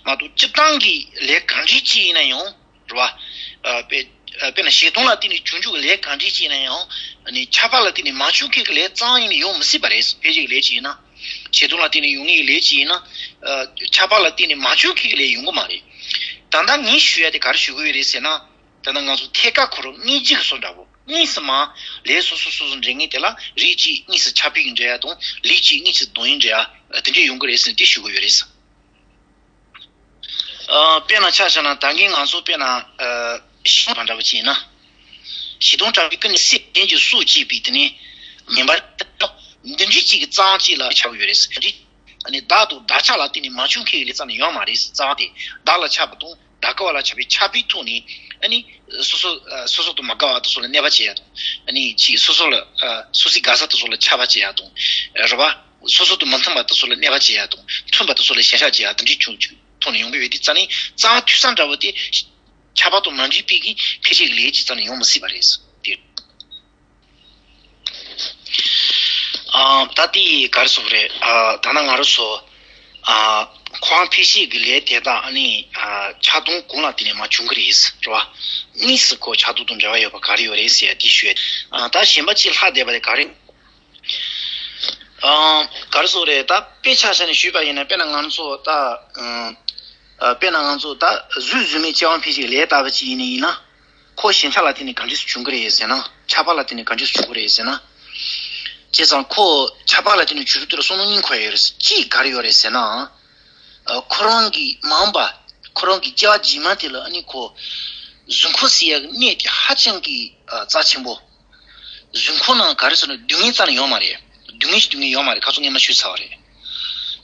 མ་གཏོགས་སྤྱིར་བཏང་གི་ལས་གང་འབྲེལ་གཅིག་ཡིན་ན་ཡང་། རེད་བ། ཨ། དཔེ་ཨ། དཔེར་ན་ཞེ་སྡང་ལ་བརྟེན་ནས་བྱུང་བྱུང་གི་ལས་གང་འབྲེལ་གཅིག་ཡིན་ན་ཡང་། ཨ་ནི་ཁྱབ་པ་ལ་བརྟེན་ནས་མ་བྱུང་མཁན་གྱི་ལས་རྩ་བ་ཉིད་ནས་ཡོང་མི་སྲིད་པ་རེད། ཕལ་ཆེར་གྱི་ལས་གཅིག་ཡིན་ན། ཞེ་སྡང་ལ་བརྟེན་ནས་ཡོང་ངེས་ཀྱི་ལས་གཅིག་ཡིན་ན། ཨ། ཁྱབ་པ་ལ་བརྟེན་ནས་མ་བྱུང་མཁན་གྱི་ལས་ཡོང་གི་མ་རེད། ད་ལྟ་ངས་ཞུ་ཡ་དེ་ག་རེ་ཞུ་གི་ཡོད་རེད་ཟེར་ན། ད་ལྟ་ང་ཚོ་ཐད་ཀར་ཁོ་རང་དངོས་གཞི་གི་བཟོ་འདྲ་པོ། གཉིས་སུ་མ། ལས་སོ་སོ་སོ་སོ་འབྲེལ་ངེས་དེ་ལ་རིགས་གཅིག་གཉིས་སུ་ཁྱབ་པའི་འབྲེལ་ཡ་དང་། ལས་གཅིག་གཉིས་སུ་སྡང་བའི་འབྲེལ་ཡ། དེ་འདྲས་ཡོང་གི་རེད་ཟེར་ནས་དེ་ཞུ་གི་ཡོད་རེད། ཨ། དཔེར་ན་ཆ་བཞག་ན་ད་གིན་ང་ཚོ་དཔེར་ན། ཨ། ཤིང་དང་འདྲ་བ་ཅིག་ཡིན་ན། ཞེ་སྡང་དྲག་པོས་ཀུན་ནས་བསད། གཞན་གྱི་སྲོག་བཅད་པའི་དེ་ནས་ངན་པ་འདི་འདྲའི་གཅིག་གི་རྩ་བ་གཅིག་ལ་ཁྱབ་ཡོད་རེད་ཟེར། དེ་ནས་བདག་དང་བདག་ཅག་ལ་བརྟེན་ནས་མ་བྱུང་མཁན་གྱི་ལས་རྩ་ནས་ཡོང་མ་རེད་ཟེར། རྩ་བ་དེ་བདག་ལ་ཁྱབ་པ་དང་བདག་གི་བ་ལ་ཁྱབ་པའི་ཁྱབ་པའི་ཐོག་ནས། ཨ་ནི་སོ་སོ། ཨ། སོ་སོ་དང་མ་དགའ་བ་དེ་ཚོ་ལ་གནོད་པ་བྱེད་ཡ་དང་། ཨ་ནི་ཅིག་སོ་སོ་ལ། ཨ། སོ་སོའི་དགའ་ས་དེ་ཚོ་ལ་ཆགས་པ་བྱེད་ཡ་དང་། རེད་བ། སོ་སོ་དང་མི་མཐུན་པ་དེ་ཚོ་ལ་གནོད་པ་བྱེད་ཡ་དང་། མཐུན་པ་དེ་ཚོ་ལ་ཞེན་ཆགས་བྱེད་ཡ་དེ་འདྲའི་ཆུང་ཆུང་ཐོག་ནས་ཡོང་གི་ཡོད་དུས་ཙང་ནས། རྩ་བ་འཐུས་ས་འདྲ་བོ་དེ་ཁྱབ་པ་དང་མ་འདྲེས་པའི་གི་ཕལ་ཆེར་གྱི་ལས་ཀྱི་རྩ་ནས་ཡོང་མི་སྲིད་པ་རེད། དེ། ཨ། ད་དེ་ག་རེ་ཟེར་དགོས་རེད། ཨ། ད་ནང་ང་རང་ཚོ། ཨ། ཁོང་ཕལ་ཆེར་གྱི་ལས་དེ་དག་ཨ་ནི། ཨ། ཆགས་སྡང་གང་ལ་བརྟེན་ནས་མ་བྱུང་གི་རེད། རེད་བ། དངོས་སུ་ཁོ་ཆགས་སྡང་དང་འབྲེལ་བ་ཡོད་པ་ག་རེ་ཡོད་རེད་ཟེར་ཡ་དེ་ཞུ་ཡ། ཨ། ད་གཞན་པ་གཅིག་ལྷག་བསྡད་པ་དེ་ག་རེ། ཨ། ག་རེ་ཟེར་དགོས་རེད། ད་དཔེ་ཆ་བཞག་ནས་ཞུས་པ་ཡིན་ན། དཔེར་ན་ང་ཚོ་ད། ཨ། དཔེར་ན་ང་ཚོ་ད་གཟུགས་གཟུགས་མེད་གཅིག་དབང་འཕེལ་གྱི་ལས་ལྟ་བུ་ཅིག་ཡིན་ནི་ཡིན་ན། ཁོ་ཞེན་ཆགས་ལ་བརྟེན་ནས་ག་འདྲས་སེ་བྱུང་གི་རེད་ཟེར་ན། ཁྱབ་པ་ལ་བརྟེན་ནས་ག་འདྲས་སེ་བྱུང་གི་རེད་ཟེར་ན། བྱས་ཙང་ཁོ་ཁྱབ་པ་ལ་བརྟེན་ནས་བྱུང་རྒྱུ་དེ་ལ་བསམ་བློ་གཉིས་འཁོར་ཡ་ཡོད་རེད། གཅིག་ག་རེ་ཡོད་རེད་ཟེར་ན། ཨ། ཁོ་རང་གི་མ་འོངས་པ། ཁོ་རང་གི་སྐྱེ་བ་རྗེས་མ་དེ་ལ་ཨ་ནི་ཁོ་གཟུགས་འཁོར་ཟེར་ཡ་གི་གནས་དེ་ཧ་ཅང་གི། ཨ། རྩ་ཆེན་པོ། གཟུགས་འཁོར་ནང་ག་རེ་ཟེར་ན་སྡུག་བསྔལ་རྩ་ནས་ཡོད་མ་རེད། སྡུག་བསྔལ་ཞིག་སྡུག་བསྔལ་ཡོད་མ་རེད། ཁ་སང་ངས་མ་ཞུས་ཚར་བ་རེད།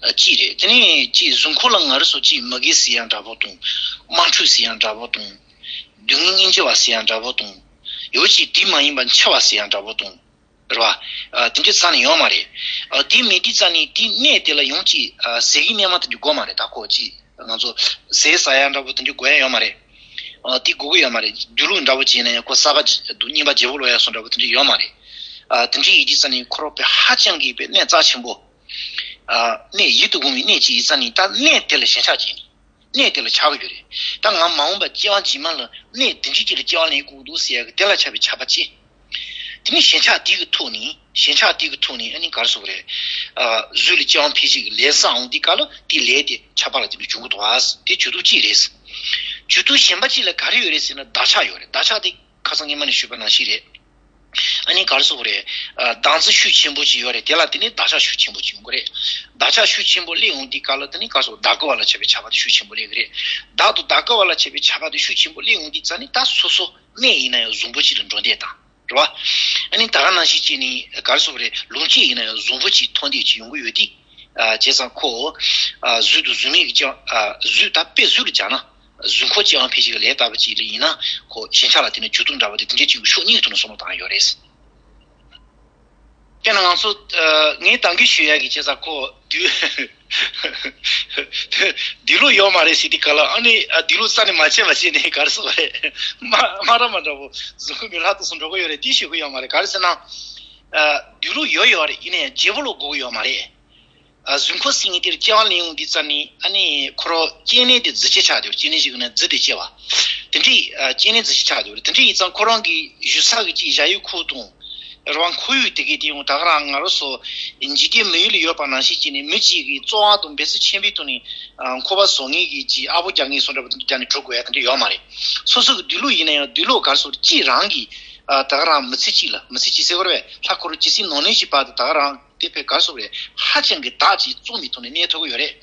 ཨ། གཅིག་རེད། དེ་ནས་གཅིག་གཟུགས་འཁོར་ལ་ང་རང་ཚོ་གཅིག་མི་དགེ་ཟེར་ཡ་འདྲ་པོ་དང་། དམངས་ཁྲོད་ཟེར་ཡ་འདྲ་པོ་དང་། སྡུག་བསྔལ་སྙིང་རྗེ་བ་ཟེར་ཡ་འདྲ་པོ་དང་། ཡོད་ཅིག་དེ་མ་ཡིན་པ་འཆི་བ་ཟེར་ཡ་འདྲ་པོ་དང་། རེད་བ། ཨ། དེ་འདྲའི་རྩ་ནས་ཡོད་མ་རེད། ཨ། དེ་མེད་དུས་རྩ་ནས་དེའི་གནས་དེ་ལ་ཡང་གཅིག་ཨ། ཟས་ཀྱི་གནས་མ་དེ་འདྲ་དགོས་མ་རེད། ད་ཁོ་གཅིག་ང་ཚོ་ཟས་ཟ་ཡ་འདྲ་པོ་དེ་འདྲ་དགོས་ཡ་ཡོད་མ་རེད། ཨ། དེ་དགོས་ཀྱི་ཡོད་མ་རེད། སྡོད་ལུགས་འདྲ་པོ་བྱས་ན་ཡང་ཁོ་གསར་པ་ཅིག་འདུག་རྙིང་པ་བརྗེ་པོ་ལོག་ཡ་སོགས་འདྲ་པོ་དེ་འདྲ་ཡོད་མ་རེད། ཨ། དེ་འདྲ་ཡིན་དུས་རྩ་ནས་ཁོ་རང་དཔེ་ཧ་ཅང་གི་དཔེ་གནས་རྩ་ཆེན་པོ། ཨ། གནས་ཡིད་དུ་འོང་བའི་གནས་ཅིག་ཡིན་ཙང་ནི། ད་གནས་དེ་ལ་ཞེན་ཆགས་བྱས་ནས། གནས་དེ་ལ་ཆགས་ཀྱི་ཡོད་རེད། ད་ང་མ་འོངས་པ་སྐྱེ་བ་རྗེས་མ་ལ་གནས་དེ་འདྲའི་ཅིག་ལ་སྐྱེ་བ་ལེན་དགོས་འདུག་ཟེར་ཡ་གི་དེ་ལ་ཆགས་པའི་ཆགས་པ་ཅིག་དེ་ནས་ཞེན་ཆགས་དེ་གི་ཐོག་ནས། ཞེན་ཆགས་དེ་གི་ཐོག་ནས་ཨ་ནི་ག་རེ་ཟེར་དགོས་རེད། ཨ། གཟུགས་ལ་སྐྱེ་བ་འཕེལ་བྱེད་ཀྱི་ལས་བསགས་འོང་དུས་སྐབས་ལ་དེ་ལས་དེ་ཁྱབ་པ་ལ་དེ་འདྲ་བྱུང་གི་འདུག་ཨ། དེ་བྱེད་ཐབས་གཅིག་རེད། བྱེད་ཐབས་གཞན་པ་གཅིག་ལ་ག་རེ་ཡོད་རེད་ཟེར་ན། བདག་ཆགས་ཡོད་རེད། བདག་ཆགས་དེ་ཁ་སང་ངས་མ་ནས་ཞུས་པ་ནང་བཞིན་རེད། ཨ་ནི་ག་རེ་ཟེར་དགོས་རེད། ཨ། བདག་འཛིན་ཤུགས་ཆེན་པོ་ཅིག་ཡོད་རེད། དེ་ལ་དེ་ནས་བདག་ཆགས་ཤུགས་ཆེན་པོ་ཅིག་ཡོང་གི་རེད། བདག་ཆགས་ཤུགས་ཆེན་པོ་སླེབས་འོང་དུས་སྐབས་ལ་དེ་ནས་ག་རེ་ཟེར། བདག་གི་བ་ལ་ཁྱབ་པའི་ཁྱབ་པ་དེ་ཤུགས་ཆེན་པོ་སླེབས་ཀྱི་རེད། བདག་དང་བདག་གི་བ་ལ་ཁྱབ་པའི་ཁྱབ་པ་དེ་ཤུགས་ཆེན་པོ་སླེབས་འོང་དུས་ཙང་ནས། ད་སོ་སོ་གནས་ཡིན་ན་ཡང་བཟང་པོ་ཅིག་ལ་འགྲོ་འདོད་དང་། རེད་བ། ཨ་ནི་ད་ག་ནང་བཞིན་བྱས་ནས་ག་རེ་ཟེར་དགོས་རེད། ལོངས་སྤྱོད་ཡིན་ན་ཡང་བཟང་པོ་ཅིག་ཐོབ་འདོད་ཅིག་ཡོང་གི་ཡོད་དུས། ཨ། བྱས་ཙང་ཁོ། ཨ། གཟུགས་དང་གཟུགས་མེད་ཀྱི་སྐྱེ། ཨ། གཟུགས། ད་དཔེ་གཟུགས་ལ་སྦྱར་ན། གཟུགས་འཁོར་སྐྱེ་བ་འཕེལ་བྱེད་ཀྱི་ལས་ལྟ་བུ་ཅིག་ལ་ཡིན་ན། ཁོ་ཞེན་ཆགས་ལ་བརྟེན་ནས་བྱེད་ཐབས་འདྲ་བོ་དེ་དེ་འདྲའི་ཅིག་ཕྱོགས་གཉིས་ཀྱི་ཐོག་ནས་བསམ་བློ་བཏང་ཡོད་རེད། དཔེར་ན་ང་ཚོ། ཨ། ངས་ད་གིན་ཞུ་ཡ་གི། བྱས་ཙང་ཁོ་སྡོད། སྡོད་ལུགས་ཡོད་མ་རེད་ཟེར་དུས་སྐབས་ལ། ཨ་ནི། ཨ། སྡོད་ལུགས་རྩ་ནས་མ་བྱས་པ་བྱས་ནས་ག་རེ་ཟེར་དགོས་རེད། མ་མ་ར་མ་འདྲ་བོ་གཟུགས་པོ་མི་ལྷག་ཏུ་སོང་འགྲོ་གི་ཡོད་རེད། དེ་ཞུ་གི་ཡོད་མ་རེད། ག་རེ་ཟེར་ན། ཨ། སྡོད་ལུགས་ཡོད་ཡོད་རེད། ཡིན་ནའི་བརྗེ་པོ་ལ་དགོས་ཀྱི་ཡོད་མ་རེད། ཨ། གཟུགས་འཁོར་ཟེར་མཁན་དེར་སྐྱེ་བ་ལེན་ཡོང་དུས་ཙང་ནས། ཨ་ནི་ཁོ་རང་སྐྱེ་གནས་དེ་རྫས་གཅིག་ཆགས་བསྡད་ཡོད། སྐྱེ་གནས་ཞིག་ཡིན་ན་རྫས་དེ་སྐྱེ་བ། དེ་འདྲའི། ཨ། སྐྱེ་གནས་རྫས་གཅིག་ཆགས་བསྡད་ཡོད་རེད། དེ་འདྲ་ཡིན་ཙང་ཁོ་རང་གི་ཡུལ་ས་གི་ཅིག་བཞག་ཡུལ་ཁུལ་དང་། རང་ཁོར་ཡུག་དེ་གའི་དེ་ཡང་ད་ག་རང་ང་རང་ཚོ་འཇིག་རྟེན་མི་ཡུལ་ལ་ཡོད་པ་ནང་བཞིན་བྱས་ནས། མི་གཅིག་གིས་བརྩེ་བ་དང་འབད་བརྩོན་ཆེན་པོའི་ཐོག་ནས། ཨ། འཁོར་བ་བཟང་ངན་གྱི་ཅིག་ཨ་ཕོ་རྒྱག་མཁན་སོགས་འདྲ་པོ་དེ་འདྲ་རྒྱག་ནས་འགྲོ་དགོས་ཡ་དེ་འདྲ་ཡོད་མ་རེད། སོ་སོ་གི་སྡོད་ལུགས་ཡིན་ན་ཡང་། སྡོད་ལུགས་ག་རེ་ཟེར་དགོས་རེད། གཅིག་རང་གིས། ཨ། ད་ག་རང་མི་ཚེ་གཅིག་ལ། མི་ཚེ་གཅིག་ཟེར་དགོས་རེད་པས། ལྷ་འཁོར་ཇི་སྲིད་ནམ་གནས་ཀྱི་བར་དུ་ད་ག་རང་དེ་དཔེ་ག་རེ་ཟེར་དགོས་རེད། ཧ་ཅང་གི་བདག་ཅིག་བཙོང་བའི་ཐོག་ནས་གནས་ཐུབ་ཀྱི་ཡོད་རེད།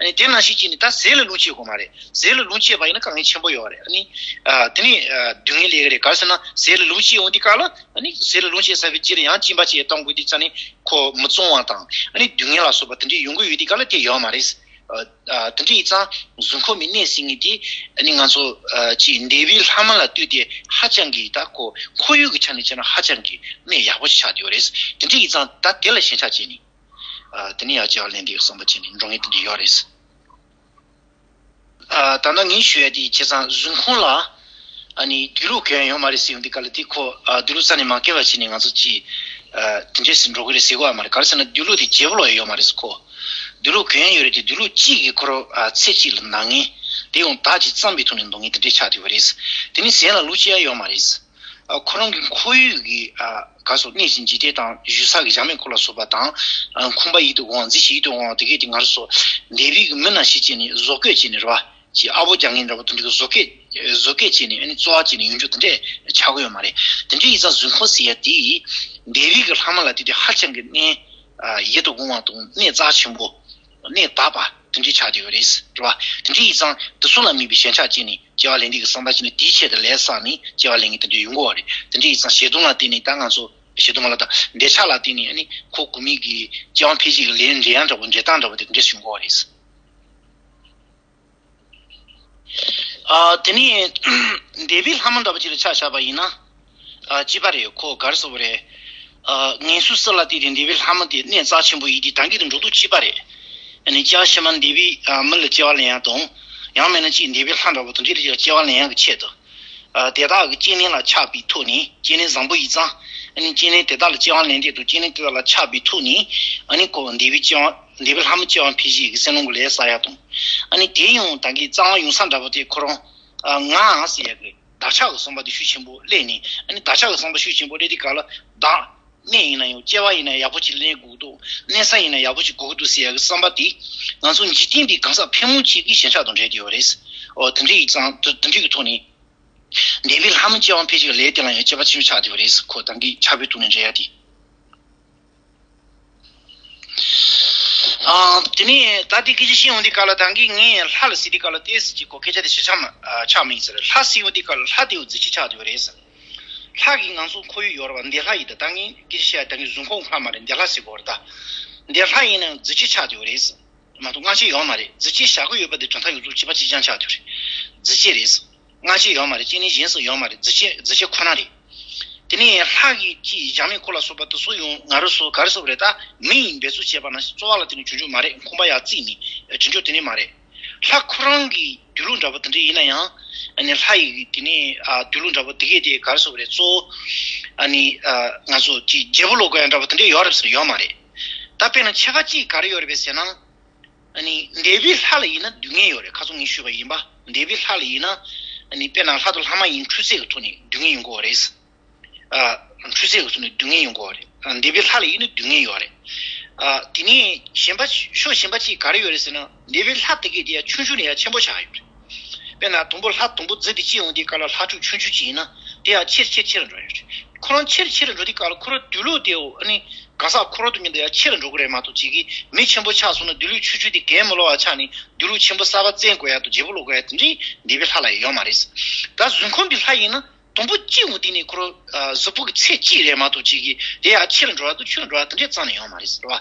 ཨ་ནི་དེ་ནང་བཞིན་བྱས་ནས་ད་ཟས་ལ་ལོངས་སྤྱོད་དགོས་མ་རེད། ཟས་ལ་ལོངས་སྤྱོད་པ་ཡིན་ན་དཀའ་ངལ་ཆེན་པོ་ཡོད་རེད། ཨ་ནི། ཨ། དེ་ནས། ཨ། སྡུག་བསྔལ་སླེབས་ཀྱི་རེད། ག་རེ་ཟེར་ན་ཟས་ལ་ལོངས་སྤྱོད་འོང་དུས་སྐབས་ལ། ཨ་ནི་ཟས་ལ་ལོངས་སྤྱོད་ཚར་བའི་རྗེས་ལ་ཡང་སྦྱིན་པ་བྱས་གཏོང་དགོས་དུས་ཙང་ནས་ཁོ་མི་བཙོང་བ་དང་། ཨ་ནི་སྡུག་བསྔལ་ལ་སོགས་པ་དེ་འདྲ་ཡོང་གི་ཡོད་དུས་སྐབས་ལ་དེ་ཡོད་མ་རེད། ཨ་ཨ་དེ་འདྲ་ཡིན་ཙང་གཟུགས་ཁམས་མི་གནས་ཟེར་མཁན་དེ་ཨ་ནི་ང་ཚོ་ཨ་ཅིག་འདས་པའི་ལྷ་མ་ལ་ལྟོས་ཏེ་ཧ་ཅང་གི་ད་ཁོ་ཁོར་ཡུག་གི་ཆ་ནས་བྱས་ན་ཧ་ཅང་གི་གནས་ཡག་པོ་ཞིག་ཆགས་བསྡད་ཡོད་རེད། དེ་འདྲ་ཡིན་ཙང་ད་དེ་ལ་ཞེན་ཆགས་བྱས་ནས་ཨ་དེ་ནས་ཡར་སྐྱེ་བ་ལེན་དུས་བསམ་པ་བྱས་ནས་འགྲོ་མཁན་དེ་འདྲ་ཡོད་རེད། ཨ་ད་ལྟ་ངས་ཞུ་ཡ་དེ་བྱས་ཙང་གཟུགས་ཁམས་ལ་ཨ་ནི་སྡོད་ལུགས་གན་ཡོད་མ་རེད་ཟེར་ཡོང་དུས་ག་ལ་དེ་ཁོ་ཨ་སྡོད་ལུགས་རྩ་ནས་མ་གན་པ་བྱས་ནས་ང་ཚོ་ཅིག་ཨ་དེ་འདྲས་སེ་འགྲོ་གི་རེད་ཟེར་གོ་ཡ་མ་རེད། ག་རེ་ཟེར་ན་སྡོད་ལུགས་དེ་བརྗེ་པོ་ལོག་ཡ་ཡོད་མ་རེད་ཟེར། ཁོ་སྡོད་ལུགས་གན་ཡོད་རེད་དེ་སྡོད་ལུགས་གཅིག་གིས་ཁོ་རང་ཨ་ཚེ་གཅིག་ལ་ན་མཁན་དེ་ཡང་བདག་གཅིག་བརྩམས་པའི་ཐོག་ནས་འདོང་མཁན་དེ་འདྲས་ཆགས་བསྡད་པ་རེད། དེ་ནི་ཟས་ལ་ལུས་སྤྱོད་ཡ་ཡོད་མ་རེད། ཨ་ཁོ་རང་གི་ཁོར་ཡུག་གི་ཨ་ག་སོགས་གནས་ཤིང་འཇིག་རྟེན་དང་བཞུགས་ས་གི་བྱམས་མེད་འཁོར་ལ་སོགས་པ་དང་། ཨ་ཁང་པ་ཡིད་དུ་འོང་བ་མཛེས་ཤིང་ཡིད་དུ་འོང་བ་དེ་གས་དེ་ང་རང་ཚོ་འདས་པའི་གི་མི་ནང་བཞིན་བྱས་ནས་བཟོ་བཀོད་བྱས་ནས་རེད་བ། ཅིག་ཨ་བོ་རྒྱག་མཁན་འདྲ་པོ་དེ་འདྲ་གི་བཟོ་བཀོད་བཟོ་བཀོད་བྱས་ནས་ཨ་ནི་བཙོ་བ་བྱས་ནས་ཡོང་རྒྱུ་དེ་འདྲས་ཆགས་ཀྱི་ཡོད་མ་རེད། དེ་འདྲ་ཡིན་ཙང་གཟུགས་ཁམས་ཟེར་ཡ་དེ་འདས་པའི་གི་ལྷ་མ་ལ་དེ་དེ་ཧ་ཅང་གི་གནས་ཨ་ཡིད་དུ་འོང་བ་དང་གནས་རྩ་ཆེན་པོ། གནས་དག་པ་དེ་འདྲའི་ཆགས་བསྡད་ཡོད་རེད། རེད་བ། དེ་འདྲ་ཡིན་ཙང་དེ་ཚོ་ལ་དམིགས་པའི་ཞེན་ཆགས་བྱས་ནས་སྐྱེ་བ་ལེན་དུས་ཀྱི་བསམ་པ་བྱས་ནས་དེའི་ཆེད་དུ་ལས་བསགས་ནས་སྐྱེ་བ་ལེན་མཁན་དེ་འདྲ་ཡོང་གི་ཡོད་རེད། དེ་འདྲ་ཡིན་ཙང་ཞེ་སྡང་ལ་བརྟེན་ནས་ད་ང་ཚོ་ཞེ་སྡང་མ་ལ་ད་འདོད་ཆགས་ལ་བརྟེན་ནས་ཨ་ནི་ཁོ་གོ་མིག་གི་སྐྱེ་བ་འཕེལ་བྱེད་ཀྱི་ལས་འབྲེལ་ཡང་འདྲ་པོ་འབྲེལ་སྟངས་འདྲ་པོ་དེ་འདྲ་བྱུང་གི་ཡོད་རེད། ཨ་དེ་ནས་འདས་པའི་ལྷ་མོ་འདྲ་པོ་ཅིག་ལ་ཆ་བཞག་པ་ཡིན་ན། ཨ་གཅིག་པ་རེད། ཁོ་ག་རེ་ཟེར་བ་རེད། ཨ་ངན་སོང་གསུམ་ལ་བརྟེན་ཏེ་འདས་པའི་ལྷ་མོ་དེ་གནས་རྩ་ཆེན་པོ་ཡིན་དུས་ད་གིན་དུ་འགྲོ་དུས་གཅིག་པ་རེད། ཨ་ནི་སྐྱེ་བ་ཕྱི་མ་འདས་པའི་ཨ་མི་ལ་སྐྱེ་བ་ལེན་ཡ་དང་། ཡང་མིན་ན་ཅིག་འདས་པའི་ལྷ་འདྲ་པོ་དང་འདྲ་ལ་སྐྱེ་བ་ལེན་ཡ་གི་ཆེད་དུ། ཨ་དེ་དག་གི་སྐྱེས་གནས་ལ་ཆགས་པའི་ཐོག་ནས་སྐྱེས་གནས་བཟང་པོ་ཡིན་ཙང་། ཨ་ནི་སྐྱེས་གནས་དེ་དག་ལ་སྐྱེ་བ་ལེན་ཏེ་དང་སྐྱེས་གནས་དེ་དག་ལ་ཆགས་པའི་ཐོག་ནས། ཨ་ནི་ཁོ་འདས་པའི་སྐྱེ་བ་འདས་པའི་ལྷ་མོ་སྐྱེ་བ་འཕེལ་བྱེད་ཀྱི་སེམས་ལམ་གྱི་ལས་བསགས་ཡ་དང་། ཨ་ནི་དེ་ཡང་ད་གིན་རྩ་བ་ཡོང་ས་འདྲ་པོ་དེ་ཁོ་རང་ཨ་ང་ཟེར་ཡ་གི་བདག་ཆགས་ཀྱི་བསམ་པ་དེ་ཤུགས་ཆེན་པོ་སླེབས་ནས། ཨ་ནི་བདག་ཆགས་ཀྱི་བསམ་པ་ཤུགས་ཆེན་པོ་སླེབས་དུས་ག་ལ་བདག་གནས་ཡིན་ན་ཡང་སྐྱེ་བ་ཡིན་ན་ཡག་པོ་ཅིག་ལེན་དགོས་འདུག་གནས་ས་ཡིན་ན་ཡག་པོ་ཅིག་དགོས་ཀྱི་འདུག་ཟེར་ཡ་གི་བསམ་པ་དེ་ང་ཚོ་འཇིག་རྟེན་འདིའི་གང་ཟག་ཕལ་མོ་ཆེ་གི་ཞེན་ཆགས་དང་འབྲེལ་བསྡད་ཡོད་རེད། འོ་དེ་འདྲ་ཡིན་ཙང་དེ་དེ་འདྲ་གི་ཐོག་ནས། འདས་པའི་ལྷ་མོ་སྐྱེ་བ་འཕེལ་བྱེད་ཀྱི་ལས་དེ་ལ་ཡང་དཔྱད་པ་ཆེན་པོ་ཆགས་བསྡད་པ་རེད། ཁོ་ད་གིན་ཕྱག་དཔེའི་ཐོག་ནས་འགྲེལ་ཡ་དེ། ཨ་དེ་ནས་ད་ལྟའི་སྐད་ཆ་བཤད་ཡོང་དུས་སྐབས་ལ་ད་གིན་ངས་ལྷ་ལ་ཟེར་དུས་སྐབས་ལ་ཏོག་ཙམ་ཅིག་གོ་སྐད་ཆ་དེ་ཞིབ་ཆ་མ་ཨ་ཆགས་མི་ཡིན་ཟེར། ལྷ་ཟེར་ཡོང་དུས་སྐབས་ལ་ལྷ་དེ་ཡང་རྫུས་ཆེན་ཆགས་བསྡད་པ་རེད་ཟེར། ལྷ་གི་ང་ཚོ་ཁོར་ཡུག་ཡོད་རེད་བ། འདས་ལྷ་ཡིན་ད། ད་ངས་སྐད་ཆ་བཤད་ཡ་ད་གིན་གཟུགས་ཁམས་ལྷ་མ་རེད། འདས་ལྷ་ཟེར་གོ་རེད་ད། འདས་ལྷ་ཡིན་ན་རྫུས་ཆེན་ཆགས་བསྡད་པ་རེད་ཟེར། མ་གཏོགས་སྔ་ཕྱི་ཡོད་མ་རེད། རྫུས་ཆེན་བཞག་གི་ཡོད་པ་དེ་གྲུབ་མཐའ་ཡོངས་རྫོགས་བྱས་པ་གཅིག་རྐྱང་ཆགས་བསྡད་པ་རེད། རྫུས་ཆེན་རེད་ཟེར། སྔ་ཕྱི་ཡོད་མ་རེད། སྐྱེ་གནས་གཞན་སུ་ཡོད་མ་རེད། རྫུས་ཆེན་རྫུས་ཆེན་ཁོ་ན་རེད། དེ་ནས་ལྷ་གི་ཅིག་བྱམས་མེད་འཁོར་ལ་སོགས་པ་དེ་ཚོ་ཡང་ང་རང་ཚོ་ག་རེ་ཟེར་བ་རེད་ད། མི་ཡིས་འབད་རྩོལ་བྱས་པ་ནང་བཞིན་རྩོལ་བ་ལ་བརྟེན་ནས་བྱུང་རྒྱུ་མ་རེད། ཁང་པ་ཡར་བརྩིགས་ནས་བྱུང་རྒྱུ་དེ་ནས་མ་རེད། ལྷ་ཁོ་རང་གི་སྡོད་ལུགས་འདྲ་པོ་དེ་འདྲ་ཡིན་ན་ཡང་། ཨ་ནི་ལྷ་ཡི་དེ་ནས་ཨ་སྡོད་ལུགས་འདྲ་པོ་དེ་གས་དེ་ག་རེ་ཟེར་བ་རེད། གཙོ་བོ་ཨ་ནི་ཨ་ང་ཚོ་ཅིག་བརྗེ་པོ་ལོག་དགོས་ཡ་འདྲ་པོ་དེ་འདྲ་ཡོད་རེད་ཟེར་ཡོད་མ་རེད། ད་དཔེར་ན་ཁྱད་པར་གཅིག་ག་རེ་ཡོད་རེད་པས་ཟེར་ན། ཨ་ནི་འདས་པའི་ལྷ་ལ་ཡིན་ན་སྡུག་བསྔལ་ཡོད་རེད། ཁ་སང་ངས་ཞུས་པ་ཡིན་པ། འདས་པའི་ལྷ་ལ་ཡིན་ན། ཨ་ནི་དཔེར་ན་ལྷ་དང་ལྷ་མ་ཡིན་འཁྲུལ་རྩོད་ཀྱི་ཐོག་ནས་སྡུག་བསྔལ་ཡོང་གི་ཡོད་རེད། ཨ་འཁྲུལ་རྩོད་ཀྱི་ཐོག་ནས་སྡུག་བསྔལ་ཡོང་གི་ཡོད་རེད། ཨ་འདས་པའི་ལྷ་ལ་ཡིན་ན་སྡུག་བསྔལ་ཡོད་རེད། ཨ་དེ་ནས་གཞན་པ་ཕྱོགས་གཞན་པ་གཅིག་ག་རེ་ཡོད་རེད་ཟེར་ན། འདས་པའི་ལྷ་དེ་གས་དེ་ཡང་ཆུང་ཆུང་ནས་ཡང་ཆེན་པོ་ཆགས་ཡོད་རེད། དཔེར་ན་དང་པོ་ལྷ་དང་པོ་རྫི་དེ་སྐྱེ་ཡོང་དུས་སྐབས་ལ་ལྷ་ཕྲུག་ཆུང་ཆུང་ཅིག་ཡིན་ན་དེ་ཡང་ཆེར་ཆེར་ཆེར་འགྲོ་ཡོད་རེད། ཁོ་རང་ཆེར་ཆེར་འགྲོ་དུས་སྐབས་ལ་ཁོ་རང་སྡོད་ལུགས་དེའོ་ཨ་ནི་གང་ཟག་ཁོ་རང་དང་མཉམ་དུ་ཡང་ཆེར་འགྲོ་གི་རེད་མ་གཏོགས། ཅིག་གིས་མི་ཆེན་པོ་ཆགས་སོང་ན་སྡོད་ལུགས་ཆུང་ཆུང་དེ་གས་མི་ལོ་བ་ཆགས་ནས་སྡོད་ལུགས་ཆེན་པོ་གསར་པ་བཙལ་དགོས་ཡ་དང་བརྗེ་པོ་ལོག་དགོས་ཡ་དེ་འདྲའི་འདས་པའི་ལྷ་ལ་ཡང་ཡོད་མ་རེད། ད་གཟུགས་ཁམས་པའི་ལྷ་ཡིན་ན་དང་པོ་སྐྱེ་ཡོང་དུས་ནས་ཁོ་རང་གཟུགས་པོ་གི་ཚད་གཅིག་རེད་མ་གཏོགས། ཅིག་གིས་དེ་ཡང་ཆེར་འགྲོ་བ་དང་ཆུང་འགྲོ་བ་དེ་འདྲའི་རྩ་ནས་ཡོད་མ་རེད་ཟེར་བ།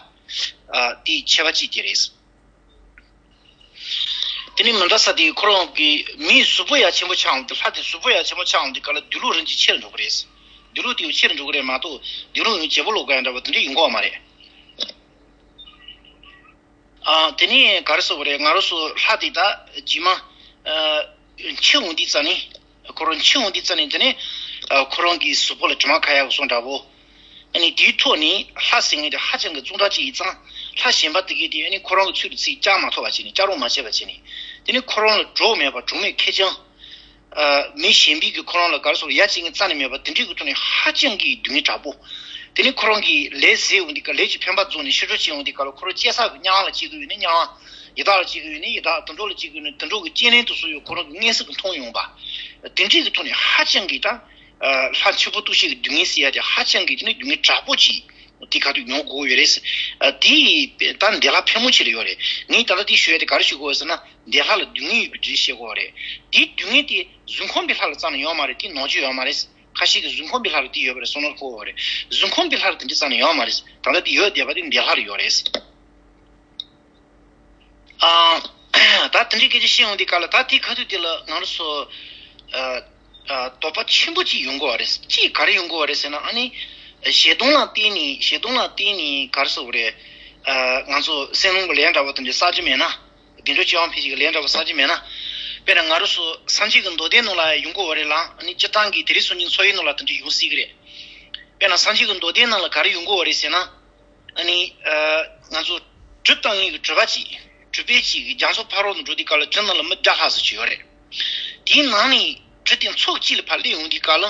ཨ་དེའི་ཁྱད་པར་གཅིག་དེ་རེད། དེ་ནས་མི་འདྲ་ས་དེ་ཁོ་རང་གི་མིའི་གཟུགས་པོ་ཡང་ཆེན་པོ་ཆགས་འོང་དུས། ལྷ་དེ་གཟུགས་པོ་ཡང་ཆེན་པོ་ཆགས་འོང་དུས་སྐབས་ལ་སྡོད་ལུགས་རང་གིས་ཆེར་འགྲོ་གི་རེད། སྡོད་ལུགས་དེ་ཡང་ཆེར་འགྲོ་གི་རེད་མ་གཏོགས། སྡོད་ལུགས་ཡང་བརྗེ་པོ་ལོག་དགོས་ཡ་འདྲ་བ་དེ་འདྲ་ཡོང་གི་ཡོད་མ་རེད། ཨ་དེ་ནས་ག་རེ་ཟེར་བ་རེད། ང་རང་ཚོ་ལྷ་དེ་ད་རྗེས་མ་ཨ་འཆི་འོང་དུས་རྩ་ནས། ཁོ་རང་འཆི་འོང་དུས་རྩ་ནས་དེ་ནས་ཨ་ཁོ་རང་གི་གཟུགས་པོ་ལ་དྲི་མ་ཁ་ཡག་གི་སོགས་འདྲ་པོ། ཨ་ནི་དེའི་ཐོག་ནས་ལྷ་ཟེར་མཁན་དེ་ཧ་ཅང་གི་བཙོན་དྲག་ཅིག་ཡིན་ཙང་། ལྷ་གཞན་པ་དེ་གས་དེ་ཨ་ནི་ཁོ་རང་གི་ཚུལ་དུ་ཚིག་བཅག་མ་ཐུབ་པ་བྱས་ནས། བཅག་རོགས་མ་བྱས་པ་བྱས་ནས། དེ་ནི་ཁོ་རང་ལ་གྲོགས་མེད་པ། གྲོགས་མེད་ཁེར་རྐྱང་། ཨ་མི་གཞན་པས་ཀྱིས་ཁོ་རང་ལ་ག་རེ་ཟེར་ཡ་བྱེད་མཁན་རྩ་ནས་མེད་པ་དེ་འདྲའི་གི་ཐོག་ནས་ཧ་ཅང་གི་སྡུག་བསྔལ་དྲག་པོ། དེ་ནི་ཁོ་རང་གིས་ལས་ཟད་འོང་དུས་སྐབས། ལས་ཀྱི་ཕན་པ་རྫོགས་ནས་ཕྱི་དྲོ་ཕྱིན་འོང་དུས་སྐབས་ལ་ཁོ་རང་སྐྱེ་ས་གི་དམྱལ་བ་ལ་སྐྱེ་གི་ཡོད་ན་དམྱལ་བ། ཡི་དྭགས་ལ་སྐྱེ་གི་ཡོད་ན་ཡི་དྭགས། དུད་འགྲོ་ལ་སྐྱེ་གི་ཡོད་ན་དུད་འགྲོ་གི་སྐྱེ་གནས་དེ་ཚོ་ཡང་ཁོ་རང་གིས་མངོན་གསལ་གྱིས་མཐོང་ཡོང་བ། དེ་འདྲའི་གི་ཐོག་ནས་ཧ་ཅང་གི་ད། ལྷ་འཆི་འཕོ་ལྟོགས་ཤི་གི་སྡུག་བསྔལ་ཟེར་ཡ་དེ་ཧ་ཅང་གི་དེ་ནི་སྡུག་བསྔལ་དྲག་པོ་ཅིག་དེ་ག་དུས་མྱོང་དགོས་ཡོད་རེད། དེ་ད་འདས་ལྷ་ཕལ་མོ་ཆེ་ལ་ཡོད་རེད། ངས་ད་ལྟ་དེ་ཞུ་ཡ་དེ་ག་རེ་ཞུ་དགོས་ཟེར་ན། འདས་ལྷ་ལ་སྡུག་བསྔལ་ཡོད་པའི་རྒྱུ་བཤད་དགོས་རེད། དེའི་སྡུག་བསྔལ་དེ་གཟུགས་ཁམས་པའི་ལྷ་ལ་རྩ་ནས་ཡོད་མ་རེད། དེ་ནང་ཆོས་ཡོད་མ་རེད། ཁ་ཤས་ཀྱིས་གཟུགས་ཁམས་པའི་ལྷ་ལ་དེ་ཡོད་པ་རེད་བསམ་བློ་འཁོར་བ་རེད། གཟུགས་ཁམས་པའི་ལྷ་ལ་དེ་འདྲ་རྩ་ནས་ཡོད་མ་རེད། ད་ལྟ་དེ་ཡོད་བསྡད་པ་དེ་འདས་ལྷ་ལ་ཡོད་རེད། ཨ། ད་དེ་འདྲའི་སྐད་ཆ་བཤད་ཡོང་དུས་སྐབས་ལ། ད་དེའི་ཁ་ཐུག་དེ་ལ་ང་རང་ཚོ་ཨ་ཨ་དོགས་པ་ཆེན་པོ་གཅིག་ཡོང་གི་ཡོད་རེད། གཅིག་ག་རེ་ཡོང་གི་ཡོད་རེད་ཟེར་ན། ཨ་ནི་ཞལ་གདོང་ལ་བལྟས་ནས། ཞལ་གདོང་ལ་བལྟས་ནས་ག་རེ་ཟེར་དགོས་རེད། ཨ་ང་ཚོ་སེམས་ནང་གི་ལས་འདྲ་བོ་དེ་འདྲ་བསགས་ཀྱི་མེད་ན། དགེ་འདུན་སྤྱི་དབང་ཕལ་ཆེར་གྱི་ལས་འདྲ་བོ་བསགས་ཀྱི་མེད་ན། དཔེར་ན་ང་རང་ཚོ་སངས་རྒྱས་ཀྱི་མདོ་སྡེ་ནང་ལ་ཡོང་གི་ཡོད་རེད་ལ། ཨ་ནི་སྤྱིར་བཏང་གི་དེ་རིང་སང་ཉིན་འཚོ་བའི་ནང་ལ་དེ་འདྲ་ཡོང་སྲིད་ཀྱི་རེད། དཔེར་ན་སངས་རྒྱས་ཀྱི་མདོ་སྡེ་ནང་ལ་ག་རེ་ཡོང་གི་ཡོད་རེད་ཟེར་ན། ཨ་ནི་ཨ་ང་ཚོ་གྲུབ་རྟག་དངོས་ཀྱི་གྲུབ་པ་གཅིག་གྲུབ་པའི་གཅིག་གི་རྒྱ་མཚོ་ཕ་རོལ་ཏུ་འགྲོ་དུས་སྐབས་ལ་དེ་ནང་ལ་མི་བརྒྱ་ལྷག་ཙམ་ཅིག་ཡོད་རེད། དེའི་ནང་ནས་གྲུབ་དེ་ཚོགས་གཅིག་ལ་ཕར་སླེབས་ཡོང་དུས་སྐབས་ལ།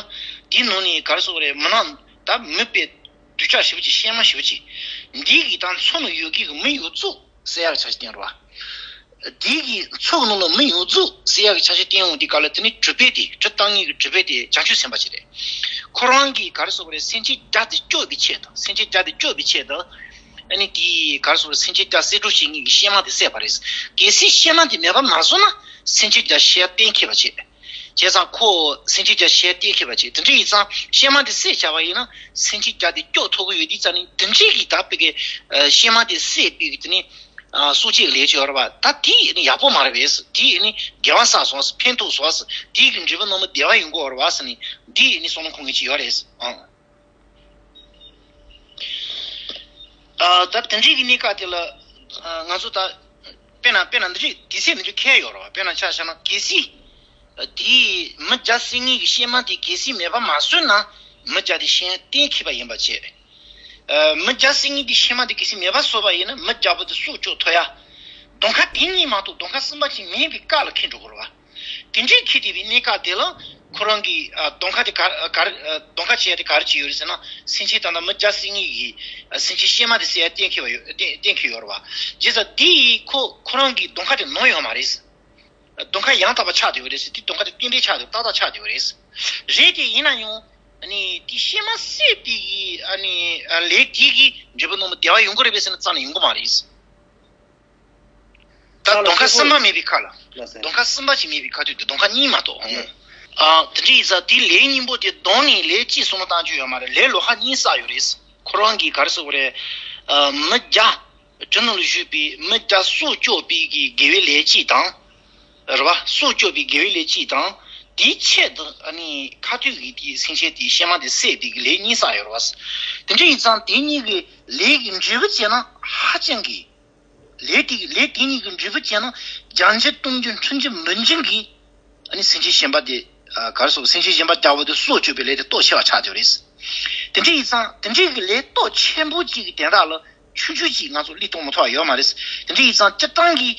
དེའི་ནང་ནས་ག་རེ་ཟེར་དགོས་རེད། མི་སྣ་ད་མི་དཔེ་སྡུག་ཅག་ཞེ་པོ་ཅིག། གཤེད་མ་ཞེ་པོ་ཅིག། འདི་གི་ད་མཚོ་ནང་ཡོད་མཁན་གྱི་མི་ཡོངས་རྫོགས་བསད་ཡག་གི་ཆ་ཤས་བསྟན་རེད་བ། དེ་གི་མཚོ་གི་ནང་ལ་མི་ཡོངས་རྫོགས་བསད་ཡག་གི་ཆ་ཤས་བསྟན་ཡོང་དུས་སྐབས་ལ། དེ་ནི་གྲུབ་པའི་དེ། གྲུབ་རྟག་དངོས་ཀྱི་གྲུབ་པའི་དེ་བྱང་ཆུབ་སེམས་དཔའ་ཅིག་རེད། ཁོ་རང་གིས་ག་རེ་ཟེར་དགོས་རེད། སེམས་ཅན་བརྒྱ་དེ་སྐྱོབ་པའི་ཆེད་དུ། སེམས་ཅན་བརྒྱ་དེ་སྐྱོབ་པའི་ཆེད་དུ། ཨ་ནི་དེ་ག་རེ་ཟེར་དགོས་རེད། སེམས་ཅན་བརྒྱ་གསད་གྲོགས་བྱེད་མཁན་གྱི་གཤེད་མ་དེ་བསད་པ་རེད། གལ་སྲིད་གཤེད་མ་དེ་མེད་པ་མ་བཟོས་ན། སེམས་ཅན་བརྒྱ་ཞལ་གཏད་མཁས་པ་བྱེད། བྱས་ཙང་ཁོ་སེམས་ཅན་བརྒྱ་ཞལ་གཏད་མཁས་པ་བྱེད། དེ་འདྲ་ཡིན་ཙང་གཤེད་མ་དེ་བསད་བྱས་པ་ཡིན་ན། སེམས་ཅན་བརྒྱ་དེ་སྐྱོབ་ཐུབ་ཀྱི་ཡོད་དུས་ཙང་ནི། དེ་འདྲའི་གི་ད་བོད་ཀྱི་ཨ་གཤེད་མ་དེ་བསད་པའི་གི་དེ་ནི་ཨ་སྲོག་བཅད་ལས་བྱེད་ཡོད་རེད་བ། ད་དེ་ནི་ཡག་པོ་མ་རེད་པས། དེ་ནི་དགེ་བ་བསགས་སོང་། ཕན་ཐོགས་སོང་། དེ་གི་འབྲས་བུ་རྣམས་བདེ་བ་ཡོང་གི་ཡོད་རེད་བ་ཟེར་ནས། དེ་ནི་བསམ་བློ་འཁོར་མཁན་ཅིག་ཡོད་རེད། ཨང་། ཨ་ད་དེ་འདྲའི་གི་གནས་སྐབས་དེ་ལ། ཨ་ང་ཚོ་ད་དཔེར་ན་དཔེར་ན་འདི་འདྲའི་དུས་ཚོད་འདི་འདྲའི་འཁེལ་ཡོད་རེད་བ། དཔེར་ན་ཆ་བཞག་ན། གལ་སྲིད་དེའི་མི་བརྒྱ་བསད་མཁན་གྱི་གཤེད་མ་དེ་གལ་སྲིད་མེད་པ་མ་བཟོས་ན། མི་བརྒྱ་དེ་གཞན་གཏན་འཁེལ་བ་ཡིན་པ་བྱས། ཨ་མི་བརྒྱ་བསད་མཁན་དེ་གཤེད་མ་དེ་གལ་སྲིད་མེད་པ་བཟོས་པ་ཡིན་ན། མི་བརྒྱ་པོ་དེ་སྲོག་སྐྱོབ་ཐུབ་ཡ། གདོང་ཁ་དེ་གཉིས་མ་གཏོགས་གདོང་ཁ་གསུམ་པ་ཅིག་མེད་པའི་སྐབས་ལ་འཁེལ་འགྲོ་གི་རེད་བ། དེ་འདྲའི་འཁེལ་བསྡད་པའི་གནས་སྐབས་དེ་ལ་ཁོ་རང་གི་ཨ་གདོང་ཁ་དེ་ག་ག་རེ། ཨ་གདོང་ཁ་བྱེད་ཡ་དེ་ག་རེ་བྱེད་ཡོད་རེད་ཟེར་ན། སེམས་ཅན་ད་ལྟ་མི་བརྒྱ་བསད་མཁན་གྱི་ཨ་སེམས་ཅན་གཤེད་མ་དེ་བསད་ཡ་གཏན་འཁེལ་བ་ཡོད། གཏན་གཏན་འཁེལ་ཡོད་རེད་བ། བྱས་ཙང་དེ་ཡིས་ཁོ་ཁོ་རང་གི་གདོང་ཁ་དེ་ནོར་ཡོད་མ་རེད། གདོང་ཁ་ཡང་དག་པ་ཆགས་བསྡད་ཡོད་རེད་ཟེར། དེ་གདོང་ཁ་དེ་རྟེན་འབྲེལ་ཆགས་བསྡད། ཏག་ཏག་ཆགས་བསྡད་ཡོད་རེད། རེད་དེ་ཡིན་ན་ཡང་ཨ་ནི་དེ་གཤེད་མ་བསད་པའི་གི་ཨ་ནི་ཨ་ལས་དེ་གི་འབྲས་བུ་རྣམས་བདེ་བ་ཡོང་གི་རེད་པས་ཟེར་ན་རྩ་ནས་ཡོང་གི་མ་རེད། ད་གདོང་ཁ་གསུམ་པ་མེད་པའི་ཁ་ལ། ལགས་སོ། གདོང་ཁ་གསུམ་པ་ཞིག་མེད་པའི་ཁ་ཐུག་དེ། གདོང་ཁ་གཉིས་མ་གཏོགས། ལགས། ཨ་དེ་འདྲ་ཡིན་ཙང་དེའི་ལས་གཉིས་པོ་དེ་གདོང་ནས་ལས་གཅིག་བསམ་བློ་བཏང་རྒྱུ་ཡོད་མ་རེད། ལས་ལོག་པ་གཉིས་བསགས་ཡོད་རེད། ཁོ་རང་གིས་ག་རེ་ཟེར་དགོས་རེད། ཨ་མི་བརྒྱ་དེ་ནང་ལ་བཞུགས་པའི་མི་བརྒྱ་སྲོག་སྐྱོབ་པའི་གི་དགེ་བའི་ལས་གཅིག་དང་། རེད་བ། སྲོག་སྐྱོབ་པའི་དགེ་བའི་ལས་གཅིག་དང་། དེའི་ཆེད་དུ་ཨ་ནི་ཁ་ཐུག་གི་དེའི་སེམས་ཅན་དེའི་གཤེད་མ་དེ་བསད་པའི་གི་ལས་གཉིས་བསགས་ཡོད་རེད་བ། དེ་འདྲ་ཡིན་ཙང་དེ་གཉིས་ཀྱི་ལས་ཀྱི་འབྲས་བུ་བྱས་ན་ཧ་ཅང་གི། ལས་དེ་ལས་དེ་གཉིས་ཀྱི་འབྲས་བུ་བྱས་ན་བརྒྱ་འགྱུར་སྟོང་འགྱུར་ཕྲུགས་འགྱུར་བུམ་འགྱུར་གྱིས་ཨ་ནི་སེམས་ཅན་གཞན་པ་དེ་ཨ་ག་རེ་ཟེར། སེམས་ཅན་གཞན་པ་བརྒྱ་པོ་དེ་སྲོག་གཅོད་པའི་ལས་དེ་སྟོབས་ཆེ་བ་ཆགས་བསྡད་ཡོད་རེད། དེ་འདྲ་ཡིན་ཙང་དེ་འདྲའི་གི་ལས་སྟོབས་ཆེན་པོ་གཅིག་གི་དོན་དག་ལ་ཆུང་ཆུང་གཅིག་ང་ཚོ་བློས་གཏོང་མི་ཐུབ་པ་ཡོད་མ་རེད། དེ་འདྲ་ཡིན་ཙང་སྤྱིར་བཏང་གི་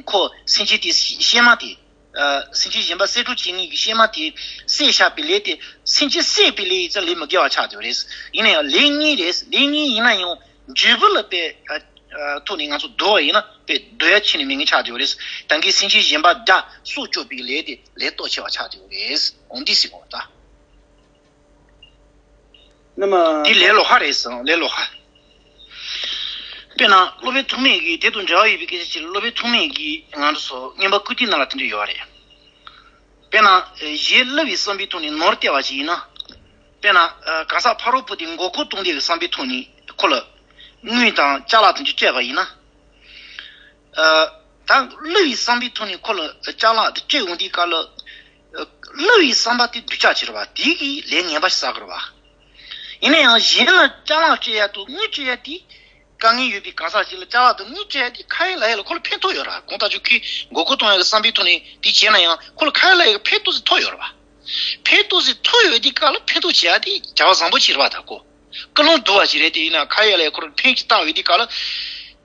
ཁོ་སེམས་ཅན་དེ་གཤེད་མ་དེ། ཨ་སེམས་ཅན་གཞན་པ་གསད་གྲོགས་བྱེད་མཁན་གྱི་གཤེད་མ་དེ་བསད་བཞག་པའི་ལས་དེ། སེམས་ཅན་བསད་པའི་ལས་ཡིན་ཙང་ལས་མི་དགེ་བ་ཆགས་བསྡད་ཡོད་རེད། ཡིན་ན་ཡང་ལས་གཉིས་རེད། ལས་གཉིས་ཡིན་ན་ཡང་འབྲས་བུ་ལ་དཔེ་ཨ་ཨ་ཐོག་ནས་ང་ཚོ་བསྡུ་བ་ཡིན་ན་དཔེ་བསྡུ་ཡ་ཁྱོན་ནས་མེད་མཁན་ཆགས་བསྡད་ཡོད་རེད། ད་གིན་སེམས་ཅན་གཞན་པ་བརྒྱ་སྲོག་སྐྱོབ་པའི་ལས་དེ་ལས་སྟོབས་ཆེ་བ་ཆགས་བསྡད་ཡོད་རེད། འོ་འདི་ཟེར་དགོས་ད། ནི་མ། འདི་ལས་ལོག་པ་རེད་ཟེར། ལས་ལོག་པ། དཔེར་ན་སློབ་དཔོན་ཐོགས་མེད་ཀྱིས། དེ་དང་འབྲེལ་བ་ཡོད་པའི་སྐད་ཆ་ཅིག་ལ། སློབ་དཔོན་ཐོགས་མེད་ཀྱིས་ང་ཚོ་མངོན་པ་ཀིརྟིའི་ནང་ལ་དེ་འདྲ་ཡོད་རེད། དཔེར་ན་གཞན་བསླུ་བའི་བསམ་པའི་ཐོག་ནས་ནོར་སྟེར་བ་ཞིག་ཡིན་ན། དཔེར་ན་གང་ཟག་ཕ་རོལ་པོ་དེ་མགོ་སྐོར་གཏོང་བསྡད་པའི་བསམ་པའི་ཐོག་ནས་ཁོ་ལ་དངུལ་དང་ཅ་ལག་དེ་འདྲ་སྤྲད་པ་ཡིན་ན། ཨ་ད་བསླུ་བའི་བསམ་པའི་ཐོག་ནས་ཁོ་ལ་ཅ་ལག་དེ་སྤྲད་ཡོང་དུས་སྐབས་ལ། ཨ་བསླུ་བའི་བསམ་པ་དེ་སྡུག་ཅག་ཅིག་རེད་བ། དེ་གིས་ལས་ངན་པ་ཞིག་བསགས་ཀྱི་རེད་བ། ཡིན་ན་ཡང་གཞན་ལ་ཅ་ལག་སྤྲད་ཡ་དང་དངུལ་སྤྲད་ཡ་དེ། དཀའ་ངལ་ཡོད་པའི་གང་ཟག་ཅིག་ལ་ཅ་ལག་དང་དངུལ་སྤྲད་ཡ་དེ་ཁ་ཡོད་ལག་ཡོད་ལ་ཁོ་ལ་ཕན་ཐོགས་ཡོད་རེད་བ། གང་ལྟར་ཁྱོད་ཀྱིས་མགོ་སྐོར་གཏོང་ཡ་གི་བསམ་པའི་ཐོག་ནས་དེ་བྱས་ན་ཡང་ཁོ་ལ་ཁ་ཡོད་ལག་ཡོད་ཀྱི་ཕན་ཐོགས་ཅིག་ཐོགས་ཡོད་རེད་བ། ཕན་ཐོགས་ཅིག་ཐོགས་ཡོད་དུས་སྐབས་ལ་ཕན་ཐོགས་བྱེད་ཡ་དེ་བྱ་བ་བཟང་པོ་ཅིག་རེད་བ། ད་ཁོ། ཀུན་སློང་བསྡུ་བ་ཅིག་རེད་དེ། ཡིན་ན་ཁ་ཡོད་ལག་ཡོད་ཁོ་རང་ཕན་ཅིག་བཏགས་ཡོད་དུས་སྐབས་ལ།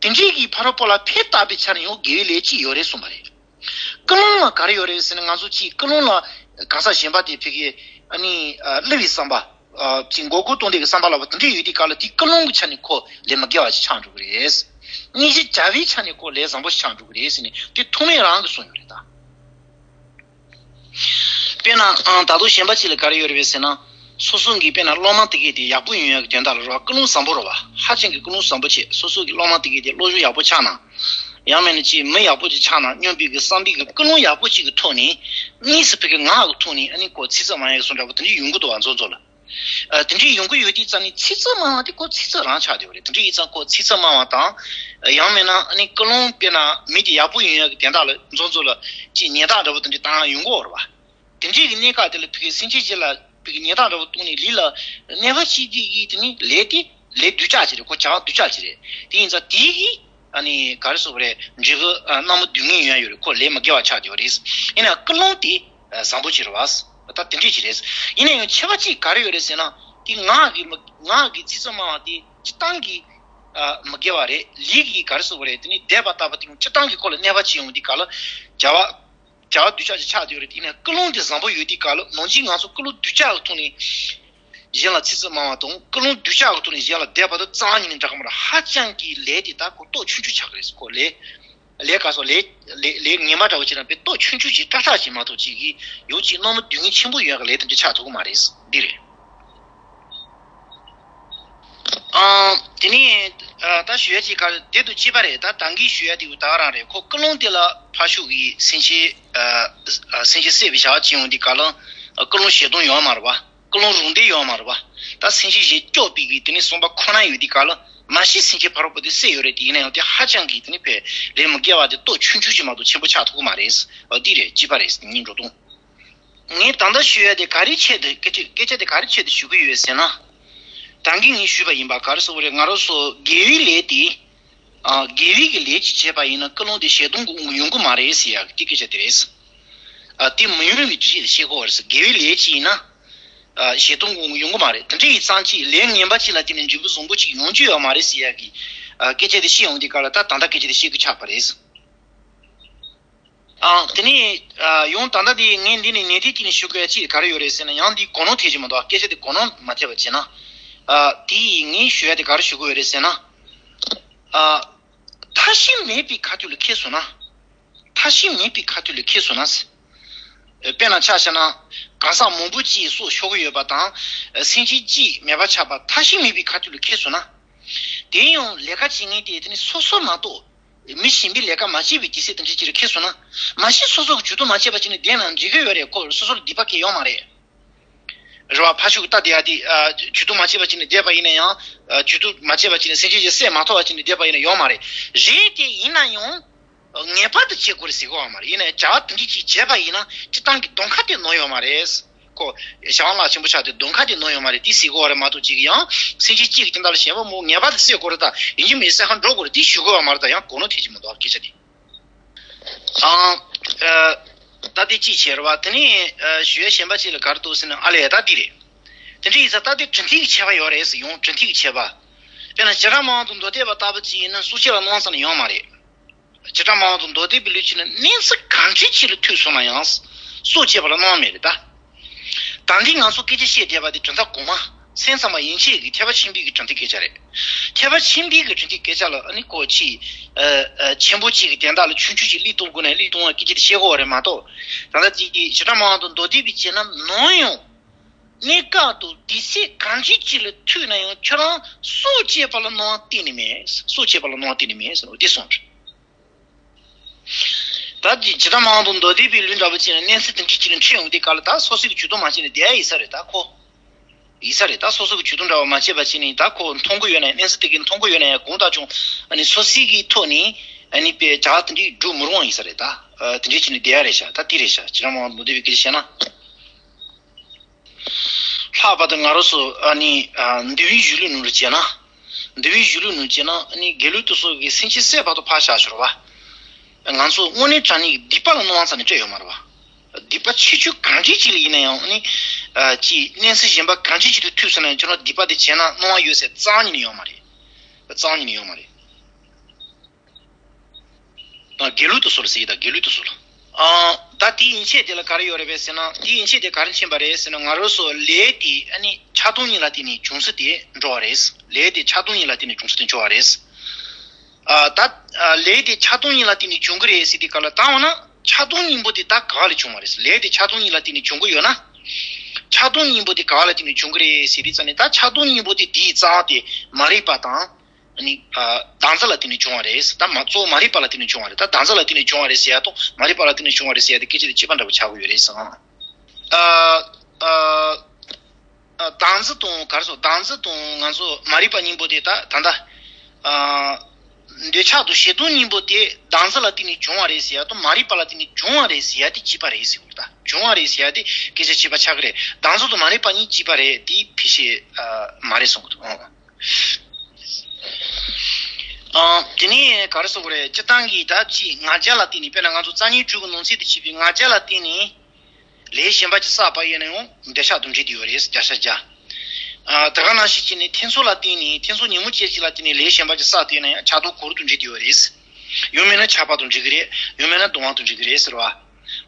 དེ་འདྲའི་གི་ཕ་རོལ་པོ་ལ་ཕན་བཏགས་པའི་ཆ་ནས་ཡང་དགེ་བའི་ལས་ཅིག་ཡོད་རེད་གསུངས་པ་རེད། ཀུན་སློང་ལ་ག་རེ་ཡོད་རེད་ཟེར་ན། ང་ཚོ་གཅིག་ཀུན་སློང་ལ་གང་ཟག་གཞན་པ་དེ་ཕ་གི་ཨ་ནི་ཨ་བསླུ་བའི་བསམ་པ། ཨ་གཅིག་མགོ་སྐོར་གཏོང་བསྡད་ཀྱི་བསམ་པ་ལ་བ་དེ་འདྲ་ཡོད་དུས་སྐབས་ལ། དེ་ཀུན་སློང་གི་ཆ་ནས་ཁོ་ལས་མི་དགེ་བ་ཞིག་ཆགས་འགྲོ་གི་རེད། སྙིང་རྗེ་བྱ་བའི་ཆ་ནས་ཁོ་ལས་བཟང་པོ་ཞིག་ཆགས་འགྲོ་གི་རེད་ཟེར་ནས་དེ་ཐོགས་མེད་རང་གིས་གསུངས་ཡོད་རེད་ད། དཔེར་ན་ཨང་ད་དུང་གཞན་པ་ཅིག་ལ་ག་རེ་ཡོད་རེད་པས་ཟེར་ན། སོ་སོ་གི་དཔེར་ན་སློབ་མ་དེ་གས་དེ་ཡག་པོ་ཡོང་ཡག་གི་དོན་དག་ལ་རེད་བ། ཀུན་སློང་བཟང་པོ་རེད་བ། ཧ་ཅང་གི་ཀུན་སློང་བཟང་པོ་བྱས། སོ་སོ་གི་སློབ་མ་དེ་གས་དེ་བློ་སྦྱོང་ཡག་པོ་ཆགས་ན། ཡང་མིན་ན་ཅིག་མི་ཡག་པོ་ཅིག་ཆགས་ན་སྙམ་པའི་གི་བསམ་པའི་གི་ཀུན་སློང་ཡག་པོ་ཅིག་གི་ཐོག་ནས། དངོས་སུ་ཕ་གི་ངག་གི་ཐོག་ནས་ཨ་ནི་ཁོ་ཚིག་རྩུབ་མ་ཡ་གི་གསུང་འདྲ་པོ་དེ་འདྲ་ཡོང་གི་འདུག་བ། མཚམས་མཚམས་ལ། ཨ། དེ་འདྲའི་ཡོང་གི་ཡོད་དུས་ཙང་ནི་ཚིག་རྩུབ་སྨྲ་བ་དེ་ཁོ་ཚིག་རྩུབ་རང་ཆགས་བསྡད་པ་རེད། དེ་འདྲ་ཡིན་ཙང་ཁོ་ཚིག་རྩུབ་སྨྲ་བ་དང་། ཡང་མིན་ན་ཨ་ནི་ཀུན་སློང་དཔེར་ན་མི་དེ་ཡག་པོ་ཡོང་ཡག་གི་དོན་དག་ལ་མཚོན་ཚུལ་ལ་ཅིག་ཉེས་རྡུང་འདྲ་པོ་དེ་འདྲ་བཏང་ཡོང་གི་ཡོད་རེད་བ། དེ་འདྲའི་གི་གནས་སྐབས་དེ་ལ་ཕ་གི་སེམས་ཅན་གཞན་ལ་ཕ་གི་ཉེས་རྡུང་འདྲ་པོ་བཏང་ནས་ལུས་ལ་གནོད་པ་བྱེད་དུས་ཀྱི་དེ་ནི་ལས་དེ་ལས་སྡུག་ཅག་ཅིག་རེད། ཁོ་བྱ་བ་སྡུག་ཅག་ཅིག་རེད། དེ་ཡིན་ཙང་དེའི་གི་ཨ་ནི་ག་རེ་ཟེར་དགོས་རེད། འབྲས་བུ་ཨ་རྣམ་པ་སྡུག་བསྔལ་ཡོང་ཡ་ཡོད་རེད། ཁོ་ལས་མི་དགེ་བ་ཆགས་བསྡད་པ་རེད། ཡིན་ན་ཡང་ཀུན་སློང་དེ་ཨ་བཟང་པོ་ཅིག་རེད་བ། ད་དེ་འདྲས་ཅིག་རེད། ཡིན་ན་ཡང་ཁྱད་པར་གཅིག་ག་རེ་ཡོད་རེད་ཟེར་ན། དེ་ངག་གི་མི་ངག་གི་ཚིག་རྩུབ་སྨྲ་བ་དེ་སྤྱིར་བཏང་གི་ཨ་མི་དགེ་བ་རེད། ལུས་ཀྱི་ག་རེ་ཟེར་དགོས་རེད། དེ་ནི་འདས་པ་ལྟ་བུ་དེ་སྤྱིར་བཏང་གི་ཁོ་ལ་གནོད་པ་ཅིག་ཡོང་དུས་སྒང་ལ་བྱ་བ་བྱ་བ་སྡུག་ཅག་ཅིག་ཆགས་བསྡད་ཡོད་རེད། དེ་ཡིན་ན་ཀུན་སློང་དེ་བཟང་པོ་ཡོད་དུས་སྒང་ལ་ནང་བཞིན་ང་ཚོ་ཀུན་སློང་སྡུག་ཅག་གི་ཐོག་ནས་གཞན་ལ་ཚིག་རྩུབ་སྨྲ་བ་དང་། ཀུན་སློང་སྡུག་ཅག་གི་ཐོག་ནས་གཞན་ལ་འདས་པ་དང་རྩ་བ་ཉིད་ནས་འདྲ་གི་མ་རེད། ཧ་ཅང་གི་ལས་དེ་ད་ཁོ་སྟོབས་ཆུང་ཆུང་ཆགས་ཀྱི་རེད། ཁོ་ལས་ལས་ཀ་སོགས་ལས་ལས་ལས་ངན་པ་འདྲ་བོ་བྱས་ན་དཔེ་སྟོབས་ཆུང་ཆུང་ཅིག་ཏག་ཏག་ཅིག་མ་གཏོགས་ཅིག་གིས་ཡང་ཅིག་རྣམ་པ་སྡུག་བསྔལ་ཆེན་པོ་ཡོང་ཡག་ལས་དེ་འདྲ་ཆགས་ཐུབ་ཀྱི་མ་རེད། འདི་རེད། ཨང་། དེ་ནས་ཨ་ད་ཞུ་ཡ་ཅིག་ག་རེ་དེ་དང་གཅིག་པ་རེད། ད་ད་གིན་ཞུ་ཡ་དེ་ད་ག་རང་རེད། ཁོ་ཀུན་སློང་དེ་ལ་ཕར་ཕྱོགས་ཀྱི་སེམས་ཅན་ཨ་ཨ་སེམས་ཅན་བསད་པའི་བྱ་བ་བྱེད་ཡོང་དུས་སྒང་ལ་ཀུན་སློང་ཞེ་སྡང་ཡོད་མ་རེད་པ། ཀུན་སློང་རུང་སྟེ་ཡོད་མ་རེད་པ། ད་སེམས་ཅན་གཞན་སྐྱོབ་པའི་གི་དེ་ནས་བསམ་པ་ཁོ་ན་ཡོད་དུས་སྒང་ལ་མ་གཞི་སེམས་ཅན་ཕ་རོལ་པོ་དེ་བསད་ཡོད་རེད། དེ་ཡིན་ན་ཡང་དེ་ཧ་ཅང་གི་དེ་ནས་དཔེ་ལས་མི་དགེ་བ་དེ་སྟོབས་ཆུང་ཆུང་ཅིག་མ་གཏོགས་ཆེན་པོ་ཆགས་ཐུབ་ཀྱི་མ་རེད། འོ་འདི་རེད། གཅིག་པ་རེད། གཉིས་འགྲོ་སྟངས། ངས་ད་ལྟ་ཞུ་ཡ་དེ་ག་རེའི་ཆེད་དུ་སྐད་ཆ་སྐད་ཆ་དེ་ག་རེའི་ཆེད་དུ་ཞུ་གི་ཡོད་ཟེར་ན། ད་གིན་ངས་ཞུས་པ་ཡིན་པ། ག་རེ་ཟེར་དགོས་རེད། ང་རང་ཚོ་དགེ་བའི་ལས་དེ་ཨ་དགེ་བའི་གི་ལས་ཅིག་བྱས་པ་ཡིན་ན་ཀུན་སློང་དེ་ཞེ་སྡང་གི་དབང་གིས་ཡོང་གི་མ་རེད་ཟེར་ཡ་གི་དེ་སྐད་ཆ་དེ་རེད། ཨ་དེ་མི་ཡོང་བའི་འགྲེལ་བཤད་དེ་བཤད་དགོས་པ་རེད་ཟེར། དགེ་བའི་ལས་ཅིག་ཡིན་ན་ཨ་ཞེ་སྡང་གི་དབང་གིས་ཡོང་གི་མ་རེད། དེ་འདྲ་ཡིན་ཙང་ཅིག་ལས་ངན་པ་ཅིག་ལ་བརྟེན་ནས་འབྲས་བུ་བཟང་པོ་ཅིག་ཡོང་རྒྱུ་ཡོད་མ་རེད་ཟེར་ཡ་གི་ཨ་སྐད་ཆ་དེ་བཤད་ཡོང་དུས་སྒང་ལ་ད་ད་ལྟ་སྐད་ཆ་དེ་བཤད་དགོས་ཆགས་པ་རེད། ཨང་། དེ་ནས་ཨ་ཡང་ད་ལྟ་དེ་ངས་འདི་ནས་ནན་ཏན་བྱས་ནས་ཞུ་དགོས་ཡ་ཅིག་ག་རེ་ཡོད་རེད་ཟེར་ན། ཡང་འདི་གོ་ནོར་ཐེབས་ཀྱི་མི་འདུག་སྐད་ཆ་དེ་གོ་ནོར་མ་ཐེབས་པ་བྱས་ན། ཨ་དེ་ངས་ཞུ་ཡ་དེ་ག་རེ་ཞུ་དགོས་ཡོད་རེད་ཟེར་ན། ཨ་ཐ་ཤིང་མེད་པའི་ཁ་ཐུག་ལ་ཁེལ་སོང་ན། ཐ་ཤིང་མེད་པའི་ཁ་ཐུག་ལ་ཁེལ་སོང་ན། དཔེར་ན་ཆ་བཞག་ན་གང་ཟག་མང་པོ་ཅིག་སྲོག་ཤོར་གྱི་ཡོད་པ་དང་། སེམས་ཅན་གཅིག་མེད་པ་ཆགས་པ་ཐ་ཤིང་མེད་པའི་ཁ་ཐུག་ལ་ཁེལ་སོང་ན། དེ་ཡང་ལས་ཀ་བྱེད་མཁན་དེ་དེ་ནི་སོ་སོ་མ་གཏོགས་མི་གཞན་པའི་ལས་ཀ་མ་བྱས་པའི་དུས་ཚོད་དེ་འདྲ་ཅིག་ལ་ཁེལ་སོང་ན། མ་གཞི་སོ་སོ་གི་ཇུས་གཏོགས་མ་བྱས་པ་བྱས་ནས་བསྡད་ན་འགྲིག་གི་ཡོད་རེད། ཁོ་སོ་སོར་སྡིག་པ་གང་ཡང་ཡོད་མ་རེད། རེད་བ། ཕར་ཕྱོགས་ཀྱི་ལྟ་བསྡད་ཡ་དེ་ཨ་ཇུས་གཏོགས་མ་བྱས་པ་བྱས་ནས་བསྡད་པ་ཡིན་ན་ཡང་། ཨ་ཇུས་གཏོགས་མ་བྱས་པ་བྱས་ནས་སེམས་ཅན་ཅིག་བསད་མ་ཐུབ་པ་བྱས་ནས་བསྡད་པ་ཡིན་ན་ཡོད་མ་རེད། རེད་དེ་ཡིན་ན་ཡང་ངེས་པར་དུ་བྱེད་དགོས་རེད་ཟེར་གི་ཡོད་མ་རེད། ཡིན་ན་ཡང་བྱ་བ་དེ་འདྲ་ཅིག་བྱས་པ་ཡིན་ན་སྤྱིར་བཏང་གི་གདོང་ཁ་དེ་ནོར་ཡོད་མ་རེད། ཁོ་བྱ་བ་ལ་ཆེན་པོ་ཆགས་ཏེ་གདོང་ཁ་དེ་ནོར་ཡོད་མ་རེད། དེ་ཟེར་གི་ཡོད་རེད་མ་གཏོགས་ཅིག་ཡང་སེམས་ཅན་གཅིག་གི་སྟེང་ལ་གཞན་པ་མོ་ངེས་པར་དུ་བསད་དགོས་རེད། ད་ཡིན་གཅིག་མིན་གཅིག་བསད་ག་འགྲོ་དགོས་རེད། དེ་ཞུ་གི་ཡོད་མ་རེད། ད་ཡང་གོ་ནོར་ཐེབས་ཀྱི་མི་འདུག་སྐད་ཆ་དེ། ཨང་། ཨ་ད་དེ་གཅིག་བྱས་རེད་བ། དེ་ནས་ཨ་ཞུ་ཡ་གཞན་པ་གཅིག་ལ་ག་རེ་འདུག་ཟེར་ན། ཨ་ལས་ད་འདི་རེད། དེ་འདྲ་ཡིན་ཙང་ད་དེ་གྲུབ་མཐའི་གི་ཁྱད་པར་ཡོད་རེད་ཟེར། ཡང་གྲུབ་མཐའི་གི་ཁྱད་པར། དཔེར་ན་བྱེ་བྲག་སྨྲ་བ་དང་མདོ་སྡེ་པ་ལྟ་བུ་ཅིག་ཡིན་ན་སྲོག་བཅད་པ་ལ་སྣང་བ་ཙམ་ལས་ཡོད་མ་རེད། བྱེ་བྲག་སྨྲ་བ་དང་མདོ་སྡེ་པའི་ལུགས་ཀྱི་ནི་གནས་ཚུལ་གང་འདྲ་ཅིག་ལ་ཐུག་སོང་ན་ཡང་སྲོག་བཅད་པ་ལ་སྣང་བ་མེད་རེད་ད། ད་འདི་ང་ཚོ་སྐད་ཆ་བཤད་བསྡད་པ་དེ་གྲུབ་མཐའ་གོང་མ། སེམས་ཙམ་པ་ཡན་ཆད་ཀྱི་ཐེག་པ་ཆེན་པོའི་གི་གྲུབ་མཐའི་སྐད་ཆ་རེད། ཐེག་པ་ཆེན་པོའི་གི་གྲུབ་མཐའི་སྐད་ཆ་ལ་ཨ་ནི་ཁོ་ཅིག་ཨ་ཨ་ཆེན་པོ་གཅིག་གི་དོན་དག་ལ་ཆུང་ཆུང་ཞིག་བློས་གཏོང་དགོས་ན་བློས་གཏོང་བ་སྐད་ཆ་དེ་བཤད་དགོས་པ་རེད་མ་གཏོགས། ད་ལྟ་དེ་གི་བྱེ་བྲག་སྨྲ་བ་དང་མདོ་སྡེ་པའི་བྱས་ན་ནམ་ཡང་གནས་སྐབས་དང་དུས་ཚོད་གང་ཅི་ཅིག་ལ་ཐུག་ན་ཡང་ཁྱོད་རང་སྲོག་བཅད་པ་ལ་སྣང་བ་གཏན་ནས་མེད། སྲོག་བཅད་པ་ལ་སྣང་བ་གཏན་ནས་མེད་ཟེར་ནོ་དེ་གསུངས་རེད། ད་ཅི་བྱེ་བྲག་སྨྲ་བ་དང་མདོ་སྡེ་པའི་ལུགས་འདྲ་པོ་བྱས་ན་གནས་ཚུལ་དེ་འདྲ་ཅིག་ལ་འཕྲད་ཡོང་དུས་སྐབས་ལ་ད་སོ་སོའི་གི་ཇུས་གཏོགས་མ་བྱས་ནས་བསྡད་ཡ་ཡིན་ས་རེད། ད་ཁོ་ཡིན་ས་རེད། ད་སོ་སོ་གི་ཇུས་གཏོགས་འདྲ་པོ་མ་བྱས་པ་བྱས་ནས་ད་ཁོ་མཐོང་གི་ཡོད་ན་ཡང་། གནས་ཚུལ་དེ་གི་མཐོང་གི་ཡོད་ན་ཡང་། གང་ལྟར་ཀྱང་ཨ་ནི་སོ་སོའི་གི་ཐོག་ནས་ཨ་ནི་དཔེ་བྱ་བ་དེ་འདྲ་སྒྲུབ་མི་རུང་བ་ཡིན་ས་རེད། ད་ཨ་དེ་འདྲ་བྱས་ནས་བསྡད་ཡ་རེད་ཤག་ད་དེ་རེད་ཤག་བྱེ་བྲག་སྨྲ་བ་དང་མདོ་སྡེ་པའི་སྐད་ཆ་བཤད་ན། ལྷག་པར་དུ་ང་རང་ཚོ་ཨ་ནི་ཨ་འདུལ་བའི་གཞུང་ལུགས་ནང་ལ་བྱས་ན། འདུལ་བའི་གཞུང་ལུགས་ནང་བྱས་ན་ཨ་ནི་དགེ་ལུགས་དེ་ཚོ་གི་སེམས་ཅན་བསད་པ་དང་ཕར་བཞག་ཤོར་བ། ང་ཚོ་དངོས་གནས་དྲང་གནས་ཀྱི་སྡིག་པ་ལ་སྣང་བ་ཙམ་ལས་སྤྲད་ཡོད་མ་རེད་བ། སྡིག་པ་ཆེ་ཆུང་གང་འདྲ་ཅིག་ལ་ཡིན་ན་ཡང་ཨ་ནི། ཨ་ཅིག་གནས་ཚུལ་གཞན་པ་གང་འདྲ་ཅིག་ཏུ་ཐུག་སོང་ན་ཡང་ཁྱོད་རང་སྡིག་པ་དེ་བྱས་ན་སྣང་བ་ཡོད་ཟེར་རྩ་བ་ཉིད་ནས་ཡོད་མ་རེད། རྩ་བ་ཉིད་ནས་ཡོད་མ་རེད། ད་དགེ་ལུགས་དེ་ཚོ་ལ་ཟེར་ཡིན། ད་དགེ་ལུགས་དེ་ཚོ་ལ། ཨ་ད་དེའི་ཡན་ཆད་དེ་ལ་ག་རེ་ཡོད་རེད་པས་ཟེར་ན། དེའི་ཡན་ཆད་དེ་ག་རེ་ཕྱིན་པ་རེད་ཟེར་ན། ང་རང་ཚོ་ལས་དེ་ཨ་ནི་ཆགས་སྡང་གཉིས་ལ་བརྟེན་ནས་བྱུང་ས་དེ་འགྲོ་བ་རེད། ལས་དེ་ཆགས་སྡང་གཉིས་ལ་བརྟེན་ནས་བྱུང་ས་དེ་འགྲོ་བ་རེད། ཨ་ད་ཨ་ལས་དེ་ཆགས་སྡང་གཉིས་ལ་བརྟེན་ནས་བྱུང་གི་རེད་ཟེར་དུས་སྐབས་ལ། ད་འོ་ན་ཆགས་སྡང་གཉིས་པོ་དེ་ད་ག་བ་ལས་བྱུང་བ་རེད། ལས་དེ་ཆགས་སྡང་གཉིས་ལ་བརྟེན་ནས་བྱུང་གི་ཡོད་ན། ཆགས་སྡང་གཉིས་པོ་དེ་ག་བ་ལ་བརྟེན་ནས་བྱུང་གི་རེད་ཟེར་དུས་ཙང་ནས། ད་ཆགས་སྡང་གཉིས་པོ་དེ་དེའི་རྩ་བ་དེ་མ་རིག་པ་དང་། ཨ་ནི་ཨ་བདག་འཛིན་ལ་བརྟེན་ནས་བྱུང་བ་རེད། ད་མ་གཙོ་བོ་མ་རིག་པ་ལ་བརྟེན་ནས་བྱུང་བ་རེད། ད་བདག་འཛིན་ལ་བརྟེན་ནས་བྱུང་བ་རེད་ཟེར་ཡ་དང་མ་རིག་པ་ལ་བརྟེན་ནས་བྱུང་བ་རེད་ཟེར་ཡ་དེ་སྐད་ཆ་དེ་གཅིག་པ་འདྲ་པོ་ཆགས་ཀྱི་ཡོད་རེད་བསམ། ཨ་ཨ། བདག་འཛིན་དང་ག་རེ་ཟེར། བདག་འཛིན་དང་ང་ཚོ་མ་རིག་པ་གཉིས་པོ་དེ་ད་ད་ལྟ་འདོད་ཆགས་དང་ཞེ་སྡང་གཉིས་པོ་དེ་བདག་འཛིན་ལ་བརྟེན་ནས་བྱུང་བ་རེད་ཟེར་ཡ་དང་མ་རིག་པ་ལ་བརྟེན་ནས་བྱུང་བ་རེད་ཟེར་ཡ་དེ་གཅིག་པ་རེད་ཟེར་གྱི་འདུག་ད་བྱུང་བ་རེད་ཟེར་ཡ་དེ་སྐད་ཆ་གཅིག་པ་ཆགས་ཀྱི་རེད། བདག་འཛིན་དང་མ་རིག་པ་གཉིས་གཅིག་པ་རེད། དེ་ཕལ་ཆེར་མ་རེད་གསུང་གི་འདུག་ཨང་། དེ་ནས་ག་རེ་ཟེར་དགོས་རེད། སྤྱིར་བཏང་གི་ད་ཅིག་ང་རྒྱལ་ལ་བརྟེན་ནས། དཔེར་ན་ང་ཚོ་རྩ་བརྙན་དྲུག་གི་ནང་ཚན་དུ་བྱས་པའི་ང་རྒྱལ་ལ་བརྟེན་ནས་ལས་གཞན་པ་ཅིག་བསགས་པ་ཡིན་ན་ཡང་འདོད་ཆགས་དང་འདྲེས་བསྡད་ཡོད་རེད། བརྒྱ་ཆ་བརྒྱ། ཨ་དེ་ག་ནང་བཞིན་བྱས་ནས་ཐེ་ཚོམ་ལ་བརྟེན་ནས། ཐེ་ཚོམ་ཉོན་མོངས་ཅན་ཅིག་ལ་བརྟེན་ནས་ལས་གཞན་པ་ཅིག་བསགས་བསྡད་ན་ཡང་ཆགས་སྡང་གོར་དང་འདྲེས་བསྡད་ཡོད་རེད། ཡང་མིན་ན་ཆགས་པ་དང་འདྲེས་ཀྱི་རེད། ཡང་མིན་ན་སྡང་བ་དང་འདྲེས་ཀྱི་རེད་ཟེར་བ།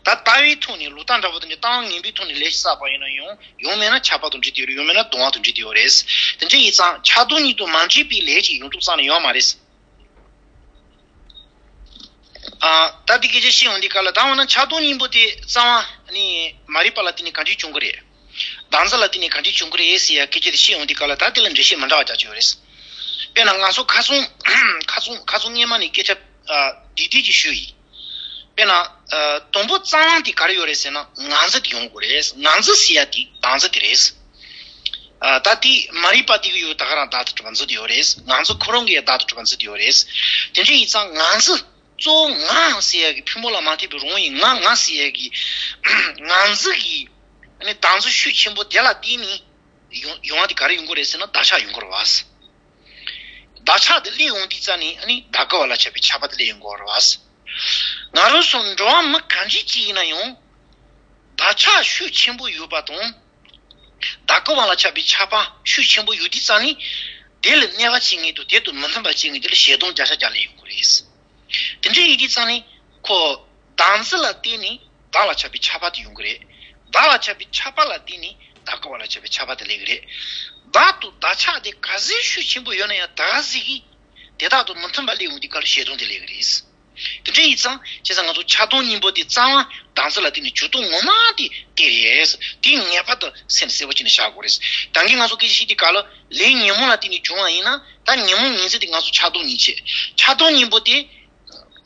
ད་ལྟ་བའི་ཐོག་ནས་ལུགས་ལྟར་འདྲ་པོ་དེ་འདྲ་ལྟ་བ་ངན་པའི་ཐོག་ནས་ལས་ཤིག་བསགས་པ་ཡིན་ན་ཡང་། ཡང་མིན་ན་ཆགས་པ་དང་འདྲེས་ཏེ་ཡོད་རེད། ཡང་མིན་ན་སྡང་བ་དང་འདྲེས་ཏེ་ཡོད་རེད། དེ་འདྲ་ཡིན་ཙང་ཆགས་སྡང་གཉིས་དང་མ་འདྲེས་པའི་ལས་ཅིག་ཡོང་ཐུབ་ས་ནི་ཡོད་མ་རེད། ཨ་ད་འདི་སྐད་ཆ་བཤད་ཡོང་དུས་སྐབས་ལ། ད་འོ་ན་ཆགས་སྡང་གཉིས་པོ་དེ་རྩ་བ་ནི་མ་རིག་པ་ལ་བརྟེན་ནས་གང་ཅི་བྱུང་གི་རེད། བདག་འཛིན་ལ་བརྟེན་ནས་གང་ཅི་བྱུང་གི་རེད་ཟེར་ཡ་སྐད་ཆ་དེ་བཤད་ཡོང་དུས་སྐབས་ལ། ད་དེ་ལ་འགྲེལ་བཤད་མི་འདྲ་བ་རྒྱག་རྒྱུ་ཡོད་རེད། དཔེར་ན་ང་ཚོ་ཁ་སང་ཁ་སང་ཁ་སང་སྔས་མ་ནས་སྐད་ཆ་ཨ་འདི་འདི་ཅིག་ཞུས་ཡིན། དཔེར་ན་ཨ་དང་པོ་རྩ་བ་དེ་ག་རེ་ཡོད་རེད་ཟེར་ན། ང་འཛིན་དེ་ཡོང་དགོས་རེད། ང་འཛིན་ཟེར་ཡ་དེ་བདག་འཛིན་དེ་རེད། ཨ་ད་དེ་མ་རིག་པ་དེ་གི་ཡོད་ད་ག་རང་བདག་ཏུ་གྲུབ་པ་འཛིན་དེ་ཡོད་རེད། ང་ཚོ་ཁོ་རང་གི་ཡ་བདག་ཏུ་གྲུབ་པ་འཛིན་དེ་ཡོད་རེད། དེ་འདྲ་ཡིན་ཙང་ང་འཛིན་གཙོ་བོ་ང་ཟེར་ཡ་གི་ཕུང་པོ་ལ་མ་ཐེ་བའི་རང་བཞིན་ང་ང་ཟེར་ཡ་གི་ང་འཛིན་གི་ཨ་ནི་བདག་འཛིན་ཤུགས་ཆེན་པོ་དེ་ལ་བརྟེན་ནས་ཡོང་ཡོང་བ་དེ་ག་རེ་ཡོང་གི་རེད་ཟེར་ན། བདག་ཆགས་ཡོང་གི་རེད་བ། བདག་ཆགས་དེ་སླེབས་ཡོང་དུས་ཙ་ནས་ཨ་ནི་བདག་གི་བ་ལ་ཆགས་པའི་ཆགས་པ་དེ་སླེབས་ཡོང་གི་རེད་བ། ང་རང་ཚོ་འགྲོ་བ་མི་གང་ཅི་ཅིག་ཡིན་ན་ཡང་བདག་ཆགས་ཤུགས་ཆེན་པོ་ཡོད་པ་དང་། བདག་གི་བ་ལ་ཆགས་པའི་ཆགས་པ་ཤུགས་ཆེན་པོ་ཡོད་དུས་ཙ་ནས་དེ་ལ་གནོད་པ་བྱེད་མཁན་དང་དེ་དང་མི་མཐུན་པ་བྱེད་མཁན་དེ་ལ་ཞེ་སྡང་བརྒྱ་ཆ་བརྒྱ་སླེབས་ཡོང་གི་རེད། དེ་འདྲ་ཡིན་དུས་ཙང་ནས་ཁོ་བདག་འཛིན་ལ་བརྟེན་ནས་བདག་ལ་ཆགས་པའི་ཆགས་པ་དེ་ཡོང་གི་རེད། བདག་ལ་ཆགས་པའི་ཆགས་པ་ལ་བརྟེན་ནས་བདག་གི་བ་ལ་ཆགས་པའི་ཆགས་པ་དེ་སླེབས་ཀྱི་རེད། བདག་དང་བདག་ཆགས་དེ་ག་ཚོད་ཤུགས་ཆེན་པོ་ཡོད་ན་ཡང་། ད་ག་ཟིག་གིས་དེ་དག་དང་མི་མཐུན་པ་སླེབས་ཡོང་དུས་སྐབས་ལ་ཞེ་སྡང་དེ་སླེབས་ཀྱི་རེད། དེ་འདྲ་ཡིན་ཙང་བྱས་ཙང་ང་ཚོ་ཆགས་སྡང་གཉིས་པོ་དེ་རྩ་བ་བདག་འཛིན་ལ་བརྟེན་ནས་བྱུང་སྟངས་ངོ་མ་དེ་དེ་རེད། དེ་ངེས་པར་དུ་སེམས་གསལ་པོ་བྱས་ནས་བཞག་དགོས་རེད། ད་གིན་ང་ཚོ་སྐད་ཆ་བཤད་དུས་སྐབས་ལ་ལས་ཉོན་མོངས་ལ་བརྟེན་ནས་བྱུང་བ་ཡིན་ན། ད་ཉོན་མོངས་ངོས་འཛིན་དེ་ང་ཚོ་ཆགས་སྡང་གཉིས་བྱས། ཆགས་སྡང་གཉིས་པོ་དེ།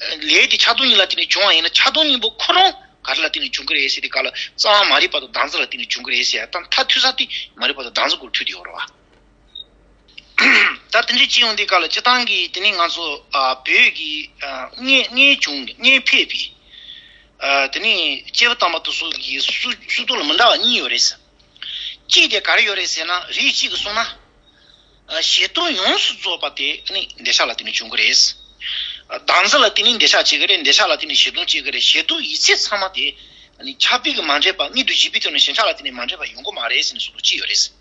ལས་དེ་ཆགས་སྡང་གཉིས་ལ་བརྟེན་ནས་བྱུང་བ་ཡིན་ན། ཆགས་སྡང་གཉིས་པོ་ཁོ་རང་ག་རེ་ལ་བརྟེན་ནས་བྱུང་གི་རེད་ཟེར་དུས་སྐབས་ལ། རྩ་བ་མ་རིག་པ་དང་བདག་འཛིན་ལ་བརྟེན་ནས་བྱུང་གི་རེད་ཟེར་ཡ་དང་མཐའ་མཐུད་ས་དེ་མ་རིག་པ་དང་བདག་འཛིན་སྐོར་མཐུད་དེ་ཡོད་རེད་བ། ད་དེ་འདྲ་བྱས་ཡོང་དུས་སྐབས་ལ་སྤྱིར་བཏང་གི་དེ་ནི་ང་ཚོ་ཨ་བོད་ཀྱི་ཨ་སྔོན་སྔོན་བྱུང་སྔོན་ཕེབས་པའི་ཨ་དེ་ནི་སྐྱེས་བུ་དམ་པ་དེ་ཚོ་གི་སྲོལ་སྲོལ་གཏོད་ལ་མི་འདྲ་བ་གཉིས་ཡོད་རེད། གཅིག་དེ་ག་རེ་ཡོད་རེད་ཟེར་ན། རིགས་གཅིག་གིས་གསུངས་ན། ཨ་ཞེ་སྡང་ཡོངས་སུ་རྫོགས་པ་དེ་ནི་འདོད་ཆགས་ལ་བརྟེན་ནས་བྱུང་གི་རེད། ཨ་བདག་འཛིན་ལ་བརྟེན་ནས་འདོད་ཆགས་སྐྱེ་གི་རེད། འདོད་ཆགས་ལ་བརྟེན་ནས་ཞེ་སྡང་སྐྱེ་གི་རེད། ཞེ་སྡང་ཡིད་ཆེས་ཚང་མ་དེ་ནི་ཁྱབ་པའི་གི་མ་འདྲེས་པ། མངོན་དུ་གྱུར་པའི་ཐོག་ནས་ཞེན་ཆགས་ལ་བརྟེན་ནས་མ་འདྲེས་པ་ཡོང་གི་མ་རེད་ཟེར་ནས་གསུངས་འདུག་ཅི་ཡོད་རེད།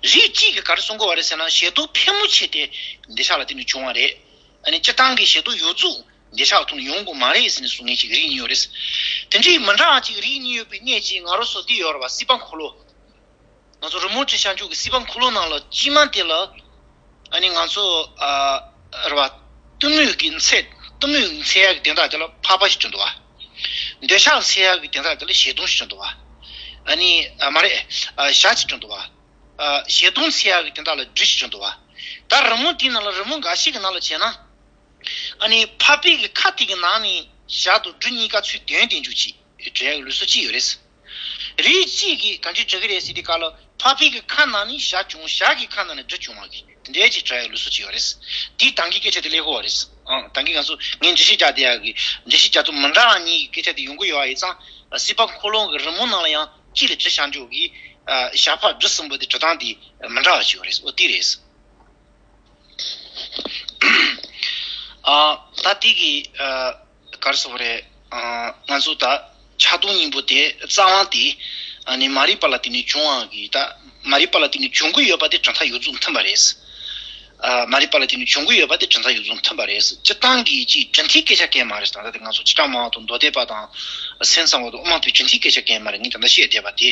རིགས་གཅིག་གིས་ག་རེ་གསུང་གི་ཡོད་རེད་ཟེར་ན། ཞེ་སྡང་ཕལ་མོ་ཆེ་དེ་འདོད་ཆགས་ལ་བརྟེན་ནས་བྱུང་བ་རེད། ཨ་ནི་སྤྱིར་བཏང་གི་ཞེ་སྡང་ཡོངས་རྫོགས་འདོད་ཆགས་ཐོག་ནས་ཡོང་གི་མ་རེད་ཟེར་ནས་གསུང་མཁན་ཅིག་རིགས་གཉིས་ཡོད་རེད། དེ་འདྲའི་མི་འདྲ་བ་ཅིག་རིགས་གཉིས་ཡོད་པའི་གནད་ཅིག་ང་རང་ཚོ་འདི་ཡོད་རེད་བ། སྲིད་པ་འཁོར་ལོ། ང་ཚོ་རི་མོ་བྲིས་བཞག་འཇུག་གི་སྲིད་པ་འཁོར་ལོ་ནང་ལ་དཀྱིལ་མ་དེ་ལ་ཨ་ནི་ང་ཚོ་ཨ་རེད་བ། གཏི་མུག་གི་འཚེ་གཏི་མུག་འཚེ་ཡག་གི་དོན་དག་དེ་ལ་འཕགས་པ་ཞིག་བྱུང་འདུག་བ། འདོད་ཆགས་འཚེ་ཡག་གི་དོན་དག་དེ་ལ་ཞེ་སྡང་ཞིག་བྱུང་འདུག་བ། ཨ་ནི་ཨ་མ་རེད། ཨ་ཞ་ཅིག་བྱུང་འདུག་བ། ཨ་ཞེ་སྡང་འཚེ་ཡག་གི་དོན་དག་ལ་སྦྲུལ་ཞིག་བྱུང་འདུག་བ། ད་རི་མོ་དེའི་ནང་ལ་རི་མོ་འགའ་ཞིག་གི་ནང་ལ་བྱས་ན། ཨ་ནི་འཕགས་པའི་གི་ཁ་དེ་གི་ནང་ནས་ཞ་དང་སྦྲུལ་གཉིས་ཀ་ཚུར་དོན་དེ་འཇུག་ཅིག་བྲལ་ཡག་ལུགས་སྲོལ་ཅིག་ཡོད་རེད། རིགས་གཅིག་གིས་གང་ཅི་བྱེད་ཀྱི་རེད་ཟེར་དུས་སྐབས་ལ། འཕགས་པའི་གི་ཁ་ནང་ནས་ཞ་བྱུང་། ཞ་གི་ཁ་ནང་ནས་སྦྲུལ་བྱུང་བ་གི་དེ་འདྲའི་ཅིག་བྲལ་ཡག་ལུགས་སྲོལ་ཅིག་ཡོད་རེད། འདིས་ད་གིན་སྐད་ཆ་དེ་ལབ་ཀྱི་ཡོད་རེད། ཨང་། ད་གིན་ང་ཚོ་ངས་འགྲེལ་བཤད་རྒྱག་བསྡད་ཡག་གི་འགྲེལ་བཤད་རྒྱག་ཐུབ་མི་འདྲ་བ་གཉིས་ཀྱི་སྐད་ཆ་དེ་ཡོང་གི་ཡོད་པ་ཡིན་ཙང་། སྲིད་པ་འཁོར་ལོ་གི་རི་མོ་ནང་ལ་ཡང་དཀྱིལ་ལ་བྲིས་བཞག་འཇུག་གི་ཞ་ཕག་སྦྲུལ་གསུམ་པོ་དེ་བྲིས་སྟངས་དེ་མི་འདྲ་བ་ཅིག་ཡོད་རེད། འོ་དེ་རེད། ཨ་ད་དེ་གི་ཨ་ག་རེ་ཟེར་དགོས་རེད། ཨ་ང་ཚོ་ད་ཆགས་སྡང་གཉིས་པོ་དེ་རྩ་བ་དེ་ཨ་ནི་མ་རིག་པ་ལ་བརྟེན་ནས་བྱུང་བ་གི། ད་མ་རིག་པ་ལ་བརྟེན་ནས་བྱུང་གི་ཡོད་པ་དེ་གྲུབ་མཐའ་ཡོངས་རྫོགས་མཐུན་པ་རེད། ཨ་མ་རིག་པ་ལ་བརྟེན་ནས་བྱུང་གི་ཡོད་པ་དེ་གྲུབ་མཐའ་ཡོངས་རྫོགས་མཐུན་པ་རེད། སྤྱིར་བཏང་གི་ཅིག་གྲུབ་མཐའི་སྐད་ཆ་གང་ཡང་མ་རེད། ད་ལྟ་དེ་ང་ཚོ་ཆོས་གྲགས་སྨྲ་བ་དང་མདོ་སྡེ་པ་དང་སེམས་ཙམ་པ་དང་དབུ་མ་པའི་གྲུབ་མཐའི་སྐད་ཆ་གང་ཡང་མ་རེད། ངས་ད་ལྟ་བཤད་བསྡད་པ་དེ་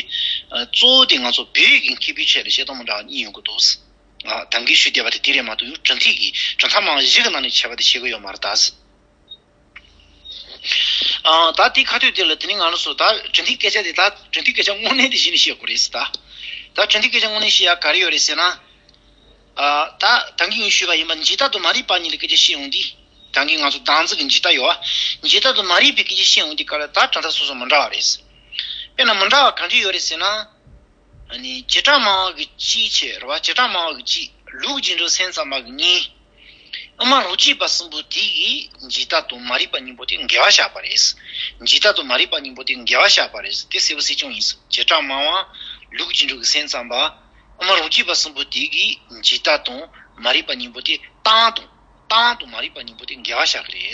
ཨ་གཙོ་བོ་དེ་ང་ཚོ་བོད་ཀྱི་མཁས་པའི་ཆེད་ལ་བཤད་སྟངས་མི་འདྲ་བ་གཉིས་ཡོང་གི་འདུག། ཨ་ད་གིན་ཞུས་བསྡད་པ་དེ་དེ་རེད་མ་གཏོགས། ཡང་གྲུབ་མཐའི་གི་གྲུབ་མཐའ་མང་བཞི་གི་ནང་ནས་ཁྱད་པར་དེ་ཕྱེ་གི་ཡོད་མ་རེད་ད། ཨ་ད་དེ་ཁ་ཐུག་དེ་ལ་དེ་ནི་ང་རང་ཚོ་ད་གྲུབ་མཐའི་སྐད་ཆ་དེ། ད་གྲུབ་མཐའི་སྐད་ཆ་དངོས་གནས་དེ་གཞི་ནས་བཤད་དགོས་རེད་ཟེར་ད། ད་གྲུབ་མཐའི་སྐད་ཆ་དངོས་གནས་བཤད་ཡ་ག་རེ་ཡོད་རེད་ཟེར་ན། ཨ་ད་ད་གིན་ངས་ཞུས་པ་ཡིན་པ། འཇིག་ལྟ་དང་མ་རིག་པ་གཉིས་ལ་སྐད་ཆ་བཤད་ཡོང་དུས། ད་གིན་ང་ཚོ་བདག་འཛིན་གྱི་འཇིག་ལྟ་ཡོད་པ། འཇིག་ལྟ་དང་མ་རིག་པའི་སྐད་ཆ་བཤད་ཡོང་དུས་སྐབས་ལ་ད་གྲུབ་མཐའ་སོ་སོ་མི་འདྲ་བ་རེད། དཔེར་ན་མི་འདྲ་བ་གང་ཅི་ཡོད་རེད་ཟེར་ན། ཨ་ནི་བྱེ་བྲག་སྨྲ་བ་གི་གཅིག་བྱས་རེད་བ། བྱེ་བྲག་སྨྲ་བ་གི་གཅིག་ལུགས་ཀྱི་འགྲོ་སེམས་ཙམ་པ་གི་གཉིས། དབུ་མ་རོ་གཅིག་པ་གསུམ་པོ་དེ་གིས་འཇིག་ལྟ་དང་མ་རིག་པ་གཉིས་པོ་དེ་འགལ་བ་བཞག་པ་རེད། འཇིག་ལྟ་དང་མ་རིག་པ་གཉིས་པོ་དེ་འགལ་བ་བཞག་པ་རེད། དེ་གསལ་པོ་གསལ་རྐྱང་ཡིན། བྱེ་བྲག་སྨྲ་བ་ལུགས་ཀྱི་འགྲོ་གི་སེམས་ཙམ་པ་དབུ་མ་རོ་གཅིག་པ་གསུམ་པོ་དེ་གིས་འཇིག་ལྟ་དང་མ་རིག་པ་གཉིས་པོ་དེ་སྟངས་དང་སྟངས་དང་མ་རིག་པ་གཉིས་པོ་དེ་འགལ་བ་བཞག་གི་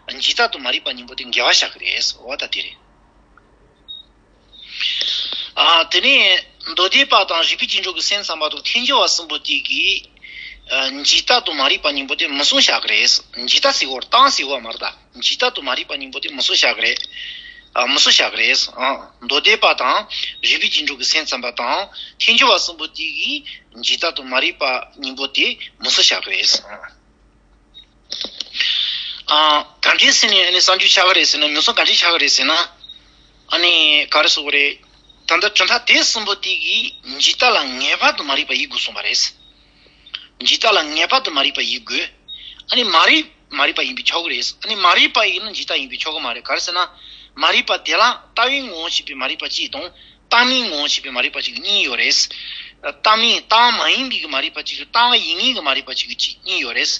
རེད། འཇིག་ལྟ་དང་མ་རིག་པ་གཉིས་པོ་དེ་འགལ་བ་བཞག་གི་རེད། འོ་ད་དེ་རེད། ཨ། དེ་ནས་མདོ་སྡེ་པ་དང་རིགས་པའི་རྗེས་འགྲོ་གི་སེམས་ཙམ་པ་དང་ཐལ་འགྱུར་བ་གསུམ་པོ་དེ་གིས། ཨ། འཇིག་ལྟ་དང་མ་རིག་པ་གཉིས་པོ་དེ་མུ་གསུམ་བཞག་གི་རེད། འཇིག་ལྟ་ཟེར་བ་སྟངས་ཟེར་བ་མ་རེད་ད། འཇིག་ལྟ་དང་མ་རིག་པ་གཉིས་པོ་དེ་མུ་གསུམ་བཞག་གི་རེད། ཨ། མུ་གསུམ་བཞག་གི་རེད། ཨ། མདོ་སྡེ་པ་དང་རིགས་པའི་རྗེས་འགྲོ་གི་སེམས་ཙམ་པ་དང་ཐལ་འགྱུར་བ་གསུམ་པོ་དེ་གིས་འཇིག་ལྟ་དང་མ་རིག་པ་གཉིས་པོ་དེ་མུ་གསུམ་བཞག་གི་རེད། ཨ། ཨ། ག་འདྲས་ཟེར་ནས་ཨ་ནི་གསར་འགྱུར་ཆགས་ཀྱི་རེད་ཟེར་ན། མུ་གསུམ་ག་འདྲས་ཆགས་ཀྱི་རེད་ཟེར་ན། ཨ་ནི་ག་རེ་ཟེར་དགོས་རེད། ད་ལྟ་གྲུབ་མཐའ་དེ་གསུམ་པོ་དེ་གིས་འཇིག་ལྟ་ལ་ངེས་པར་དུ་མ་རིག་པ་ཡིན་དགོས་གསུངས་པ་རེད། འཇིག་ལྟ་ལ་ངེས་པར་དུ་མ་རིག་པ་ཡིན་དགོས། ཨ་ནི་མ་རིག་མ་རིག་པ་ཡིན་པས་ཆོག་གི་རེད། ཨ་ནི་མ་རིག་པ་ཡིན་ན་འཇིག་ལྟ་ཡིན་པས་ཆོག་གི་མ་རེད། ག་རེ་ཟེར་ན། མ་རིག་པ་དེ་ལ་ལྟ་བའི་ངོ་བོ་ཞེས་པའི་མ་རིག་པ་གཅིག་དང་། ལྟ་མིན་ངོ་བོ་ཞེས་པའི་མ་རིག་པ་གཅིག་གཉིས་ཡོད་རེད། ལྟ་མིན་ལྟ་བ་མ་ཡིན་པའི་གི་མ་རིག་པ་གཅིག་གིས། ལྟ་བ་ཡིན་མིན་གྱི་མ་རིག་པ་གཅིག་གིས་གཅིག་གཉིས་ཡོད་རེད།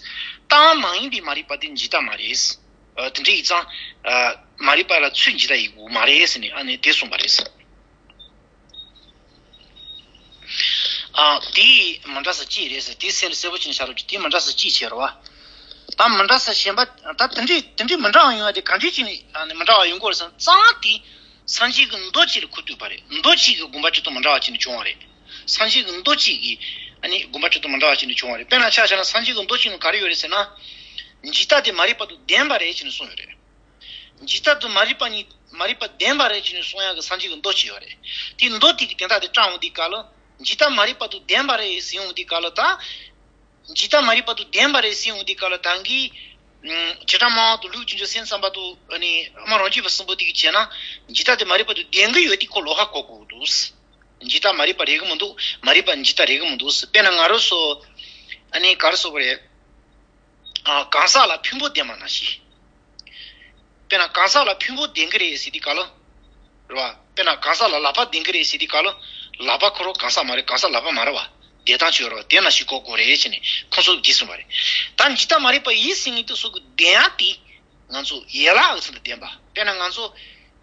ལྟ་བ་མ་ཡིན་པའི་མ་རིག་པ་དེ་འཇིག་ལྟ་མ་རེད། ཨ། དེ་འདྲ་ཡིན་ཙང་། ཨ། མ་རིག་པ་ལ་ཚུར་འཇིག་ལྟ་ཡིན་དགོས་མ་རེད་ཟེར་ནས་ཨ་ནི་དེ་གསུངས་པ་རེད། ཨ། དེ་མི་འདྲ་ས་གཅིག་རེད་ཟེར། དེ་སེམས་གསལ་པོ་བྱས་ནས་བཞག་རོགས་གྱིས། དེ་མི་འདྲ་ས་གཅིག་བྱས་རེད་བ། ད་མི་འདྲ་ས་གཞན་པ། ད་དེ་འདྲའི་དེ་འདྲའི་མི་འདྲ་བ་ཡོང་བ་དེ་ག་འདྲས་བྱས་ནས་ཨ་ནི་མི་འདྲ་བ་ཡོང་གི་རེད་ཟེར་ན། རྩ་བ་དེ་སངས་རྒྱས་ཀྱི་མདོ་གཅིག་ལ་གོ་ཐུབ་པ་རེད། མདོ་གཅིག་གི་དགོངས་པ་གཅིག་ཏུ་མི་འདྲ་བ་བྱས་ནས་བྱུང་བ་རེད། སངས་རྒྱས་ཀྱི་མདོ་གཅིག་གིས་ཨ་ནི་དགོངས་པ་གཅིག་ཏུ་མི་འདྲ་བ་བྱས་ནས་བྱུང་བ་རེད། དཔེར་ན་ཆ་བཞག་ན་སངས་རྒྱས་ཀྱི་མདོ་གཅིག་ནང་ག་རེ་ཡོད་རེད་ཟེར་ན། འཇིག་ལྟ་དེ་མ་རིག་པ་དང་ལྡན་པ་རེད་ཅེས་ནས་གསུངས་ཡོད་རེད། འཇིག་ལྟ་དང་མ་རིག་པ་གཉིས། མ་རིག་པ་ལྡན་པ་རེད་ཅེས་ནས་གསུང་ཡག་གི་སངས་རྒྱས་ཀྱི་མདོ་གཅིག་ཡོད་རེད། དེའི་མདོ་དེ་གི་དོན་དག་དེ་དྲངས་འོང་དུས་སྐབས་ལ། འཇིག་ལྟ་མ་རིག་པ་དང་ལྡན་པ་རེད་ཟེར་འོང་དུས་སྐབས་ལ་ད། འཇིག་ལྟ་མ་རིག་པ་དང་ལྡན་པ་རེད་ཟེར་འོང་དུས་སྐབས་ལ་ད་གིན། ཨུམ། བྱེ་བྲག་སྨྲ་བ་དང་ལུགས་ཀྱི་འགྲོ་སེམས་ཙམ་པ་དང་ཨ་ནི་དབུ་མ་རང་རྒྱུད་པ་གསུམ་པོ་དེ་གིས་བྱས་ན། འཇིག་ལྟ་དེ་མ་རིག་པ་དང་ལྡན་གྱི་ཡོད་དེ་ཁོ་ལོགས་ཀ་གོ་དགོས་འདུག་འཇིག་ལྟ་མ་རིག་པ་རེད་གི་མི་འདུག་མ་རིག་པ་འཇིག་ལྟ་རེད་གི་མི་འདུག་དཔེར་ན་ང་རང་ཚོ། ཨ་ནི་ག་རེ་ཟེར་དགོས་རེད། ཨ། གང་ཟག་ལ་ཕུང་པོ་ལྡན་པ་ནང་བཞིན། དཔེར་ན་གང་ཟག་ལ་ཕུང་པོ་ལྡན་གྱི་རེད་ཟེར་དུས་སྐབས་ལ། རེད་བ། དཔེར་ན་གང་ཟག་ལ་ལག་པ་ལྡན་གྱི་རེད་ཟེར་དུས་སྐབས་ལ། ལག་པ་ཁོ་རང་གང་ཟག་མ་རེད། གང་ཟག་ལག་པ་མ་རེད་བ། ལྡན་སྟངས་ཅིག་ཡོད་རེད་བ། དེ་ནང་བཞིན་གོ་དགོས་རེད་ཟེར་ནས་ཁོང་ཚོས་འདི་གསུངས་པ་རེད། ད་འཇིག་ལྟ་མ་རིག་པ་ཡིན་ཟེར་མཁན་དེ་ཚོ་གི་ལྡན་ཡག་དེ། ང་ཚོ་ཡན་ལག་གི་ཚུལ་དུ་ལྡན་པ། དཔེར་ན་ང་ཚོ།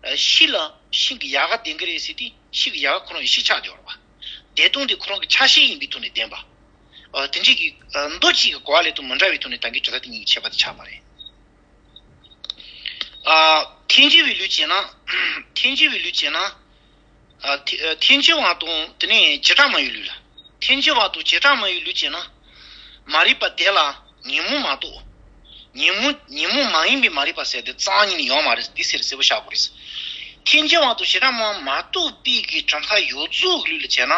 ཨ། ཤིང་ལ་ཤིང་གི་ཡལ་ག་ལྡན་གྱི་རེད་ཟེར་དུས་ཤིང་གི་ཡལ་ག་ཁོ་རང་ཡི་ཤེས་ཆགས་བསྡད་ཡོད་རེད་བ། བདེ་སྟོང་དེ་ཁོ་རང་གི་ཆ་ཤས་ཡིན་པའི་ཐོག་ནས་ལྡན་པ། ཨ། དེ་འདྲའི་གི། ཨ། མདོ་གཅིག་གི་གོ་བ་ལས་དུ་མི་འདྲ་བའི་ཐོག་ནས་ད་གིན་གྲུབ་མཐའ་དེ་གཉིས་ཀྱི་ཁྱད་པར་དེ་ཆགས་པ་རེད། ཨ། ཐལ་འགྱུར་བའི་ལུགས་བྱས་ན། ཐལ་འགྱུར་བའི་ལུགས་བྱས་ན། ཨ། ཐལ། ཨ། ཐལ་འགྱུར་བ་དང་དེ་ནས་བྱེ་བྲག་སྨྲ་བའི་ལུགས་ལ། ཐལ་འགྱུར་བ་དང་བྱེ་བྲག་སྨྲ་བའི་ལུགས་བྱས་ན། མ་རིག་པ་དེ་ལ་ཉོན་མོངས་མ་གཏོགས། ཉོན་མོངས། ཉོན་མོངས་མ་ཡིན་པའི་མ་རིག་པ་ཟེར་དེ་རྩ་བ་ཉིད་ནས་ཡོད་མ་རེད། དེ་གསལ་གསལ་པོ་བཞག་དགོས་རེད། ཐལ་འགྱུར་བ་དང་བྱེ་བྲག་སྨྲ་བ་མ་གཏོགས་པའི་གི་གྲུབ་མཐའ་ཡོངས་རྫོགས་ཀྱི་ལུགས་ལ་བྱས་ན།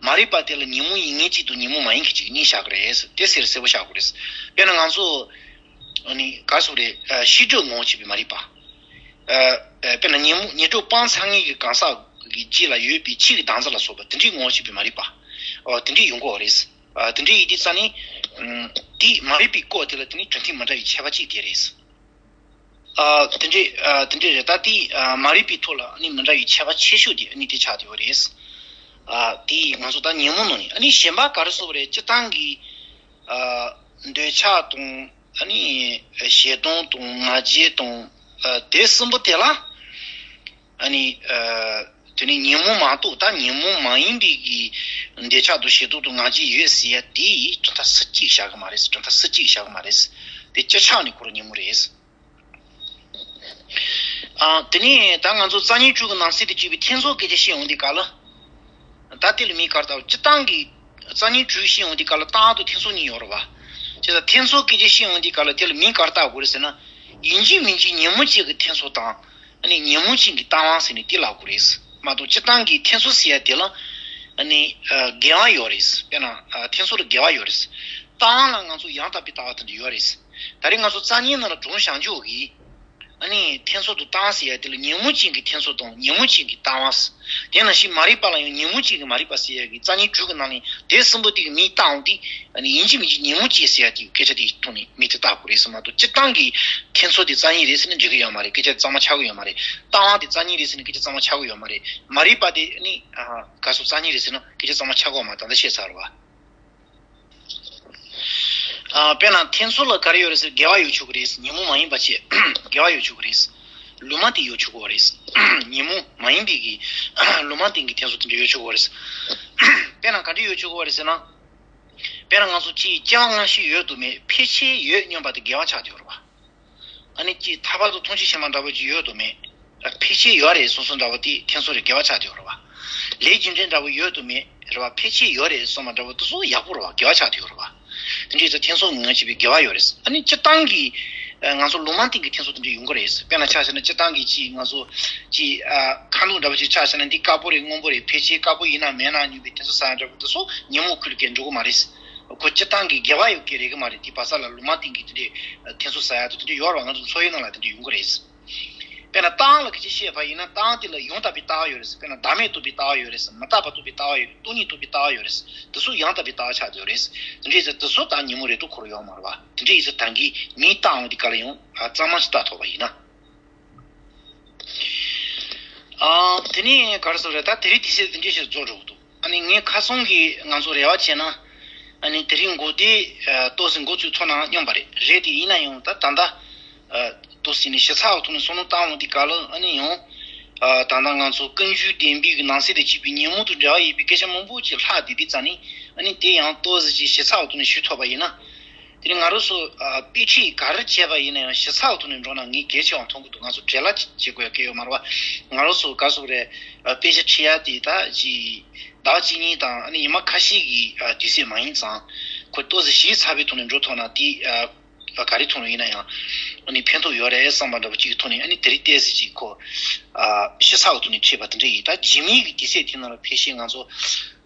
མ་རིག་པ་དེ་ལ་ཉོན་མོངས་ཡིན་མཁན་གཅིག་དང་ཉོན་མོངས་མ་ཡིན་མཁན་གཅིག་གཉིས་བཞག་གི་རེད། དེ་གསལ་གསལ་པོ་བཞག་དགོས་རེད། དཔེར་ན་ང་ཚོ། ཨ་ནི་ག་རེ་ཟེར་དགོས་རེད། ཨ། ཤེས་སྒྲིབ་ངོ་བོ་ཆགས་པའི་མ་རིག་པ། ཨ། ཨ། དཔེར་ན་ཉོན་མོངས། ཉོན་སྒྲིབ་སྤངས་ཚར་མཁན་གྱི་གང་ཟག་གི་རྗེས་ལ་ཡོད་པའི་ཕྱིའི་གདངས་འཛིན་ལ་སོགས་པ་དེ་འདྲའི་ངོ་བོ་ཆགས་པའི་མ་རིག་པ། ཨ། དེ་འདྲའི་ཡོང་གི་ཡོད་རེད། ཨ། དེ་འདྲའི་ཡིན་དུས་ཙང་ནི། ཨུམ། དེ་མ་རིག་པའི་སྐོར་དེ་ལ་དེ་ནི་གྲུབ་མཐའི་མི་འདྲ་བའི་ཁྱད་པར་གཅིག་དེ་རེད། ཨ། དེ་འདྲའི། ཨ། དེ་འདྲའི་རེད། ད་དེ། ཨ། མ་རིག་པའི་ཐོག་ལ་ནི་མི་འདྲ་བའི་ཁྱད་པར་ཆེ་ཤོས་དེ་ནི་དེ་ཆགས་བསྡད་ཡོད་རེད། ཨ། དེ་ང་ཚོ་ད་ཉོན་མོངས་ནང་ནས། ཨ་ནི་གཞན་པ་ག་རེ་ཟེར་དགོས་རེད། སྤྱིར་བཏང་གི། ཨ། འདོད་ཆགས་དང་། ཨ་ནི་ཞེ་སྡང་དང་ང་རྒྱལ་དང་། ཨ། དེ་གསུམ་པོ་དེ་ལ། ཨ་ནི། ཨ། དེ་ནི་ཉོན་མོངས་མ་གཏོགས། ད་ཉོན་མོངས་མ་ཡིན་པའི་གི་འདོད་ཆགས་དང་ཞེ་སྡང་དང་ང་རྒྱལ་ཡོད་ཟེར་ཡ་དེ་གྲུབ་མཐའ་སུ་གཅིག་བཞག་གི་མ་རེད། གྲུབ་མཐའ་སུ་གཅིག་བཞག་གི་མ་རེད། དེ་སྤྱི་ཆ་ནས་ཁོ་རང་ཉོན་མོངས་རེད། ཨ། དེ་ནས་ད་ང་ཚོ་རྩ་རྙིང་དྲུག་གི་ནང་གསེས་དེ་གཅིག་པའི་ཐེ་ཚོམ་སྐད་ཆ་བཤད་འོང་དུས་སྐབས་ལ། ད་དེ་ལ་མིང་ག་རེ་བཏགས། སྤྱིར་བཏང་གི་རྩ་རྙིང་དྲུག་བཤད་འོང་དུས་སྐབས་ལ་རྟགས་དང་ཐེ་ཚོམ་གཉིས་ཡོད་རེད་བ། བྱས་ཙང་ཐེ་ཚོམ་སྐད་ཆ་བཤད་འོང་དུས་སྐབས་ལ་དེ་ལ་མིང་ག་རེ་བཏགས་དགོས་རེད་ཟེར་ན། ཡིན་གཅིག་མིན་གཅིག་ཉོན་མོངས་ཅན་གྱི་ཐེ་ཚོམ་དང་། ཨ་ནི་ཉོན་མོངས་ཅན་གྱི་རྟགས་དབང་ཟེར་ནས་དེ་ལབ་དགོས་རེད། མ་གཏོགས་སྤྱིར་བཏང་གི་ཐེ་ཚོམ་ཟེར་ཡ་དེ་ལ། ཨ་ནི། ཨ། འགལ་བ་ཡོད་རེད། དཔེར་ན། ཨ། ཐེ་ཚོམ་ལ་འགལ་བ་ཡོད་རེད། རྟགས་དབང་ལ་ང་ཚོ་ཡང་དག་པའི་ལྟ་བ་དེ་འདྲ་ཡོད་རེད། ད་རེས་ང་ཚོ་རྩ་རྙིང་ནང་ལ་གྲུབ་བྱང་ཆུབ་ཀྱི། ཨ་ནི་ཐེ་ཚོམ་དུ་བཏང་ཟེར་ཡ་དེ་ལ་ཉོན་མོངས་ཅན་གྱི་ཐེ་ཚོམ་དང་ཉོན་མོངས་ཅན་གྱི་ལྟ་བ། དེ་ནང་བཞིན་མ་རིག་པ་ལ་ཡང་ཉོན་མོངས་ཅན་གྱི་མ་རིག་པ་ཟེར་ཡ་གི་རྩ་རྙིང་དྲུག་གི་ནང་ནས་དེ་གསུམ་པོ་དེ་གི་མིང་བཏགས་འོང་དུས། ཨ་ནི་ཡིན་གཅིག་མིན་གཅིག་ཉོན་མོངས་ཅན་ཟེར་ཡ་དེ་གི་སྐད་ཆ་དེ་ཐོག་ནས་མིང་དེ་བཏགས་དགོས་རེད་ཟེར་མ་གཏོགས། སྤྱིར་བཏང་གི་ཐེ་ཚོམ་དེ་རྩ་རྙིང་རེད་ཟེར་ན་འགྲིག་གི་ཡོད་མ་རེད། སྐད་ཆ་གཙང་མ་ཆགས་ཀྱི་ཡོད་མ་རེད། ལྟ་བ་དེ་རྩ་རྙིང་རེད་ཟེར་ན་སྐད་ཆ་གཙང་མ་ཆགས་ཀྱི་ཡོད་མ་རེད། མ་རིག་པ་དེ་ནི་ཨ་ག་སོ་རྩ་རྙིང་རེད་ཟེར་ན་སྐད་ཆ་གཙང་མ་ཆགས་ཀྱི་ཡོད་མ་རེད། ད་ལྟ་བཤད་ཚར་བ། ཨ། དཔེར་ན་ཐེ་ཚོམ་ལ་ག་རེ་ཡོད་རེད་ཟེར། དགེ་བ་ཡོད་ཆོག་གི་རེད། ཉོན་མོངས་མ་ཡིན་པ་བྱས་དགེ་བ་ཡོད་ཆོག་གི་རེད། ལུང་མ་བསྟན་ཡོད་ཆོག་གི་རེད། ཉོན་མོངས་མ་ཡིན་པའི་གི་ལུང་མ་བསྟན་གྱི་ཐེ་ཚོམ་དེ་འདྲ་ཡོད་ཆོག་གི་རེད། དཔེར་ན་ག་འདྲ་ཡོད་ཆོག་གི་རེད་ཟེར་ན། དཔེར་ན་ང་ཚོ་ཅིག་སྐྱེ་བ་སྔ་ཕྱི་ཡོད་དུ་མེད། ཕལ་ཆེར་ཡོད་སྙམ་པ་དེ་དགེ་བ་ཆགས་བསྡད་ཡོད་རེད་བ། ཨ་ནི་ཅིག་ཐར་པ་དང་ཐམས་ཅད་མཁྱེན་པ་འདྲ་པོ་ཅིག་ཡོད་དུ་མེད། ཕལ་ཆེར་ཡོད་རེད་གསུངས་སོང་འདྲ་པོ་དེ་ཐེ་ཚོམ་རེད། དགེ་བ་ཆགས་བསྡད་ཡོད་རེད་བ། ལས་རྒྱུ་འབྲས་འདྲ་པོ་ཡོད་དུ་མེད་རེད་བ། ཕལ་ཆེར་ཡོད་རེད་གསུངས་པ་འདྲ་པོ་དེ་ཚོ་ཡག་པོ་རེད་བ། དགེ་བ་ཆགས་བསྡད་ཡོད་རེད་བ། དེ་འདྲའི་ཐེ་ཚོམ་ངོས་བྱེད་པའི་དགེ་བ་ཡོད་རེད། ཨ་ནི་སྤྱིར་བཏང་གི་ང་ཚོ་ལུང་མ་བསྟན་གྱི་ཐེ་ཚོམ་དེ་འདྲ་ཡོང་གི་རེད། དཔེར་ན་ཆ་བཞག་ན་སྤྱིར་བཏང་གི་ཅིག་ང་ཚོ་ཅིག་ཨ་ཁ་དོག་འདྲ་པོ་ཅིག་ཆ་བཞག་ན་འདི་དཀར་པོ་རེད་སྔོན་པོ་རེད། ཕལ་ཆེར་དཀར་པོ་ཡིན་ན་མེད་ན་སྙམ་པའི་ཐེ་ཚོམ་ཟ་ཡ་འདྲ་པོ་དེ་ཚོ་ཉོན་མོངས་ཁུལ་གྱི་འགྲོ་གི་མ་རེད། ཁོ་སྤྱིར་བཏང་གི་དགེ་བ་ཡོད་ཀྱི་རེད་གི་མ་རེད། དེ་བ་ས་ལ་ལུང་མ་བསྟན་གྱི་དེ་འདྲའི་ཐེ་ཚོམ་ཟ་ཡ་དང་དེ་འདྲ་ཡོད་རེད་བ། ང་ཚོ་འཚོ་བའི་ནང་ལ་དེ་འདྲ་ཡོང་གི་རེད། དཔེར་ན་རྟགས་ལ་སྐད་ཆ་བཤད་པ་ཡིན་ན་རྟགས་དེ་ལ་ཡང་དག་པའི་ལྟ་བ་ཡོད་རེད། དཔེར་ན་བདག་མེད་རྟོགས་པའི་ལྟ་བ་ཡོད་རེད། མི་རྟག་པ་རྟོགས་པའི་ལྟ་བ་ཡོད་རེད། སྟོང་ཉིད་རྟོགས་པའི་ལྟ་བ་ཡོད་རེད། དེ་ཚོ་ཡང་དག་པའི་ལྟ་བ་ཆགས་ཡོད་རེད། དེ་འདྲ་ཡིན་ཙང་དེ་ཚོ་ད་ཉོན་མོངས་རེད་དོ་ཁོ་རང་ཡོད་མ་རེད་བ། དེ་འདྲ་ཡིན་ཙང་ད་གིན་མིང་བཏགས་འོང་དེ་ག་ལ་ཡང་གཙང་མ་ཞིག་བཏགས་ཐུབ་པ་ཡིན་ན། ཨ། དེ་ནས་ག་རེ་ཟེར་རེད། ད་དེ་རིང་དུས་ཚོད་དེ་འདྲ་ཞིག་རྫོགས་འགྲོ་གི་འདུག་ཨ་ནི་ངས་ཁ་སང་གི་ང་ཚོ་རེ་བ་བྱས་ན། ཨ་ནི་དེ་རིང་འགོ་དེ་ཏོག་ཙམ་འགོ་ཚུགས་ཐུབ་ན་སྙམ་པ་རེད། རེད་དེ་ཡིན་ན་ཡང་ད་ད་ལྟ་ཏོག་ཙམ་ནས་ཞིབ་ཚགས་ཐོག་ནས་བསམ་བློ་བཏང་འོང་དུས་སྐབས་ལ། ཨ་ནི་ཡང་ད་ལྟ་ང་ཚོ་ཀུན་འབྱུང་བདེན་པའི་གི་ནང་གསེས་དང་བཅས་པའི་ཉོན་མོངས་དང་འབྲེལ་བ་ཡོད་པའི་སྐད་ཆ་མང་པོ་ཅིག་ལྷག་བསྡད་དུས་ཙང་ནས། ཨ་ནི་དེ་ཡང་ཏོག་ཙམ་ཅིག་ཞིབ་ཚགས་ཐོག་ནས་ཞུ་ཐུབ་པ་ཡིན་ན། དེ་ནས་ང་རང་ཚོ་ཨ་དཔེ་ཁྲིད་ག་རེ་བྱས་པ་ཡིན་ན་ཡང་ཞིབ་ཚགས་ཐོག་ནས་འགྲོ་ན་ངས་གལ་ཆེ་བ་མཐོང་གི་འདུག་ང་ཚོ་བྲེལ་བ་བྱེད་དགོས་ཡ་གལ་ཡོད་མ་རེད་བ། ང་རང་ཚོ་ག་ཟེར་རེད། ཨ་དཔེ་ཆ་ཁྲིད་ཡ་དེ་ད་ཅིག་ཟླ་བ་གཅིག་གཉིས་དང་ཨ་ནི་ཉི་མ་ཁ་ཤས་ཀྱི་ཨ་དུས་ཚོད་མ་ཡིན་ཙང་། ཁོ་ཏོག་ཙམ་ཞིབ་ཚགས་པའི་ཐོག་ནས་འགྲོ་ཐུབ་ན་དེ་ཨ་ག་རེ་ཐོག་ནས་ཡིན་ན་ཡང་ཨ་ནི་ཕན་ཐོགས་ཡོད་རེད་བསམ་པ་འདྲ་པོ་ཅིག་གི་ཐོག་ནས། ཨ་ནི་དེ་རིང་ཏོག་ཙམ་ཅིག་ཁོ་ཨ་ཞིབ་ཚགས་ཐོག་ནས་ཁྲིད་པ་དེ་འདྲ་ཡིན། ད་རྗེས་མའི་གི་དུས་ཚོད་དེ་ནང་ལ་ཕལ་ཆེར་ང་ཚོ།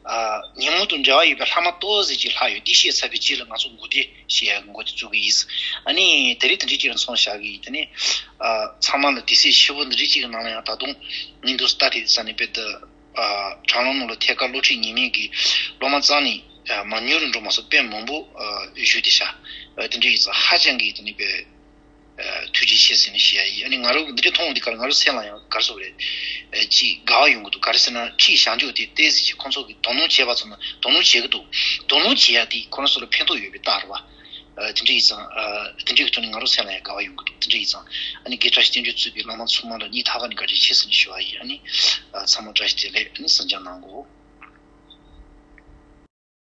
ཨ་ཉོན་མོངས་དང་འབྲེལ་བ་ཡོད་པའི་ལྷག་མ་ཏོག་ཙམ་ཅིག་ལྷག་ཡོད། འདི་བཤད་ཚར་བའི་རྗེས་ལ་ང་ཚོ་འགོ་དེ་བཤད་ཡ་འགོ་དེ་བཙུགས་ཀྱི་ཡིན། ཨ་ནི་དེ་རིང་དེ་འདྲའི་ཅིག་ལ་མཚམས་བཞག་གི་ཡིན། དེ་ནས་ཨ་ཚང་མ་ལ་དུས་ཚོད་ཕྱི་པོ་འདི་འདྲའི་ཅིག་གི་ནང་ལ་ཡང་ད་དུང་ཉིན་དུ་ལྟ་དེ་ས་ནས་དཔེ་དེ་ཨ་དྲ་ལམ་ནང་ལ་ཐད་ཀར་སློབ་ཁྲིད་ཉན་མཁན་གྱི་སློབ་མ་རྩ་ནས་ཨ་མང་ཉུང་རུ་འགྲོ་མ་སོང་། དཔེ་མང་པོ་ཨ་ཞུས་ཏེ་བཞག་ཨ་དེ་འདྲ་ཡིན་ཙང་ཧ་ཅང་གི་དེ་ནས་དཔེ། ཨ་ཐུགས་རྗེ་ཆེ་ཟེར་ནས་ཞུ་ཡ་ཡིན། ཨ་ནི་ང་རང་འདི་འདྲ་མཐོང་འོང་དུས་སྐབས་ལ་ང་རང་སེམས་ལ་ཡང་ག་རེ་ཟེར་རེད། ཨ་ཅིག་དགའ་བ་ཡོང་གི་འདུག་ག་རེ་ཟེར་ན་ཁྲིད་བྱང་ཆུབ་དེ་ཏོག་ཙམ་ཅིག་ཁོང་ཚོ་གིས་དོ་སྣང་བྱས་པ་ཙམ་ན་དོ་སྣང་བྱེད་ཀྱི་འདུག་དོ་སྣང་བྱེད་ཡ་དེ་ཁོ་རང་ཚོ་ལ་ཕན་ཐོགས་ཡོད་པའི་རྟགས་རེད་བ། ཨ་དེ་འདྲ་ཡིན་ཙང་ཨ་དེ་འདྲ་གི་ཐོག་ནས་ང་རང་སེམས་ལ་ཡང་དགའ་བ་ཡོང་གི་འདུག་དེ་འདྲ་ཡིན་ཙང་ཨ་ནི་དགེ་བཀྲ་ཤིས་བསྟན་འགྱུར་གཙོས་པའི་བླ་མ་ཚང་མ་ལ་སྙིང་ཐག་པ་ནས་བཀའ་དྲིན་ཆེ་ཟེར་ནས་ཞུ་བ་ཡིན། ཨ་ནི་ཨ་ཚང་མ་བཀྲ་ཤིས་བདེ་ལེགས། ཨ་ནི་གཟིམ་འཇགས་གནང་དགོས།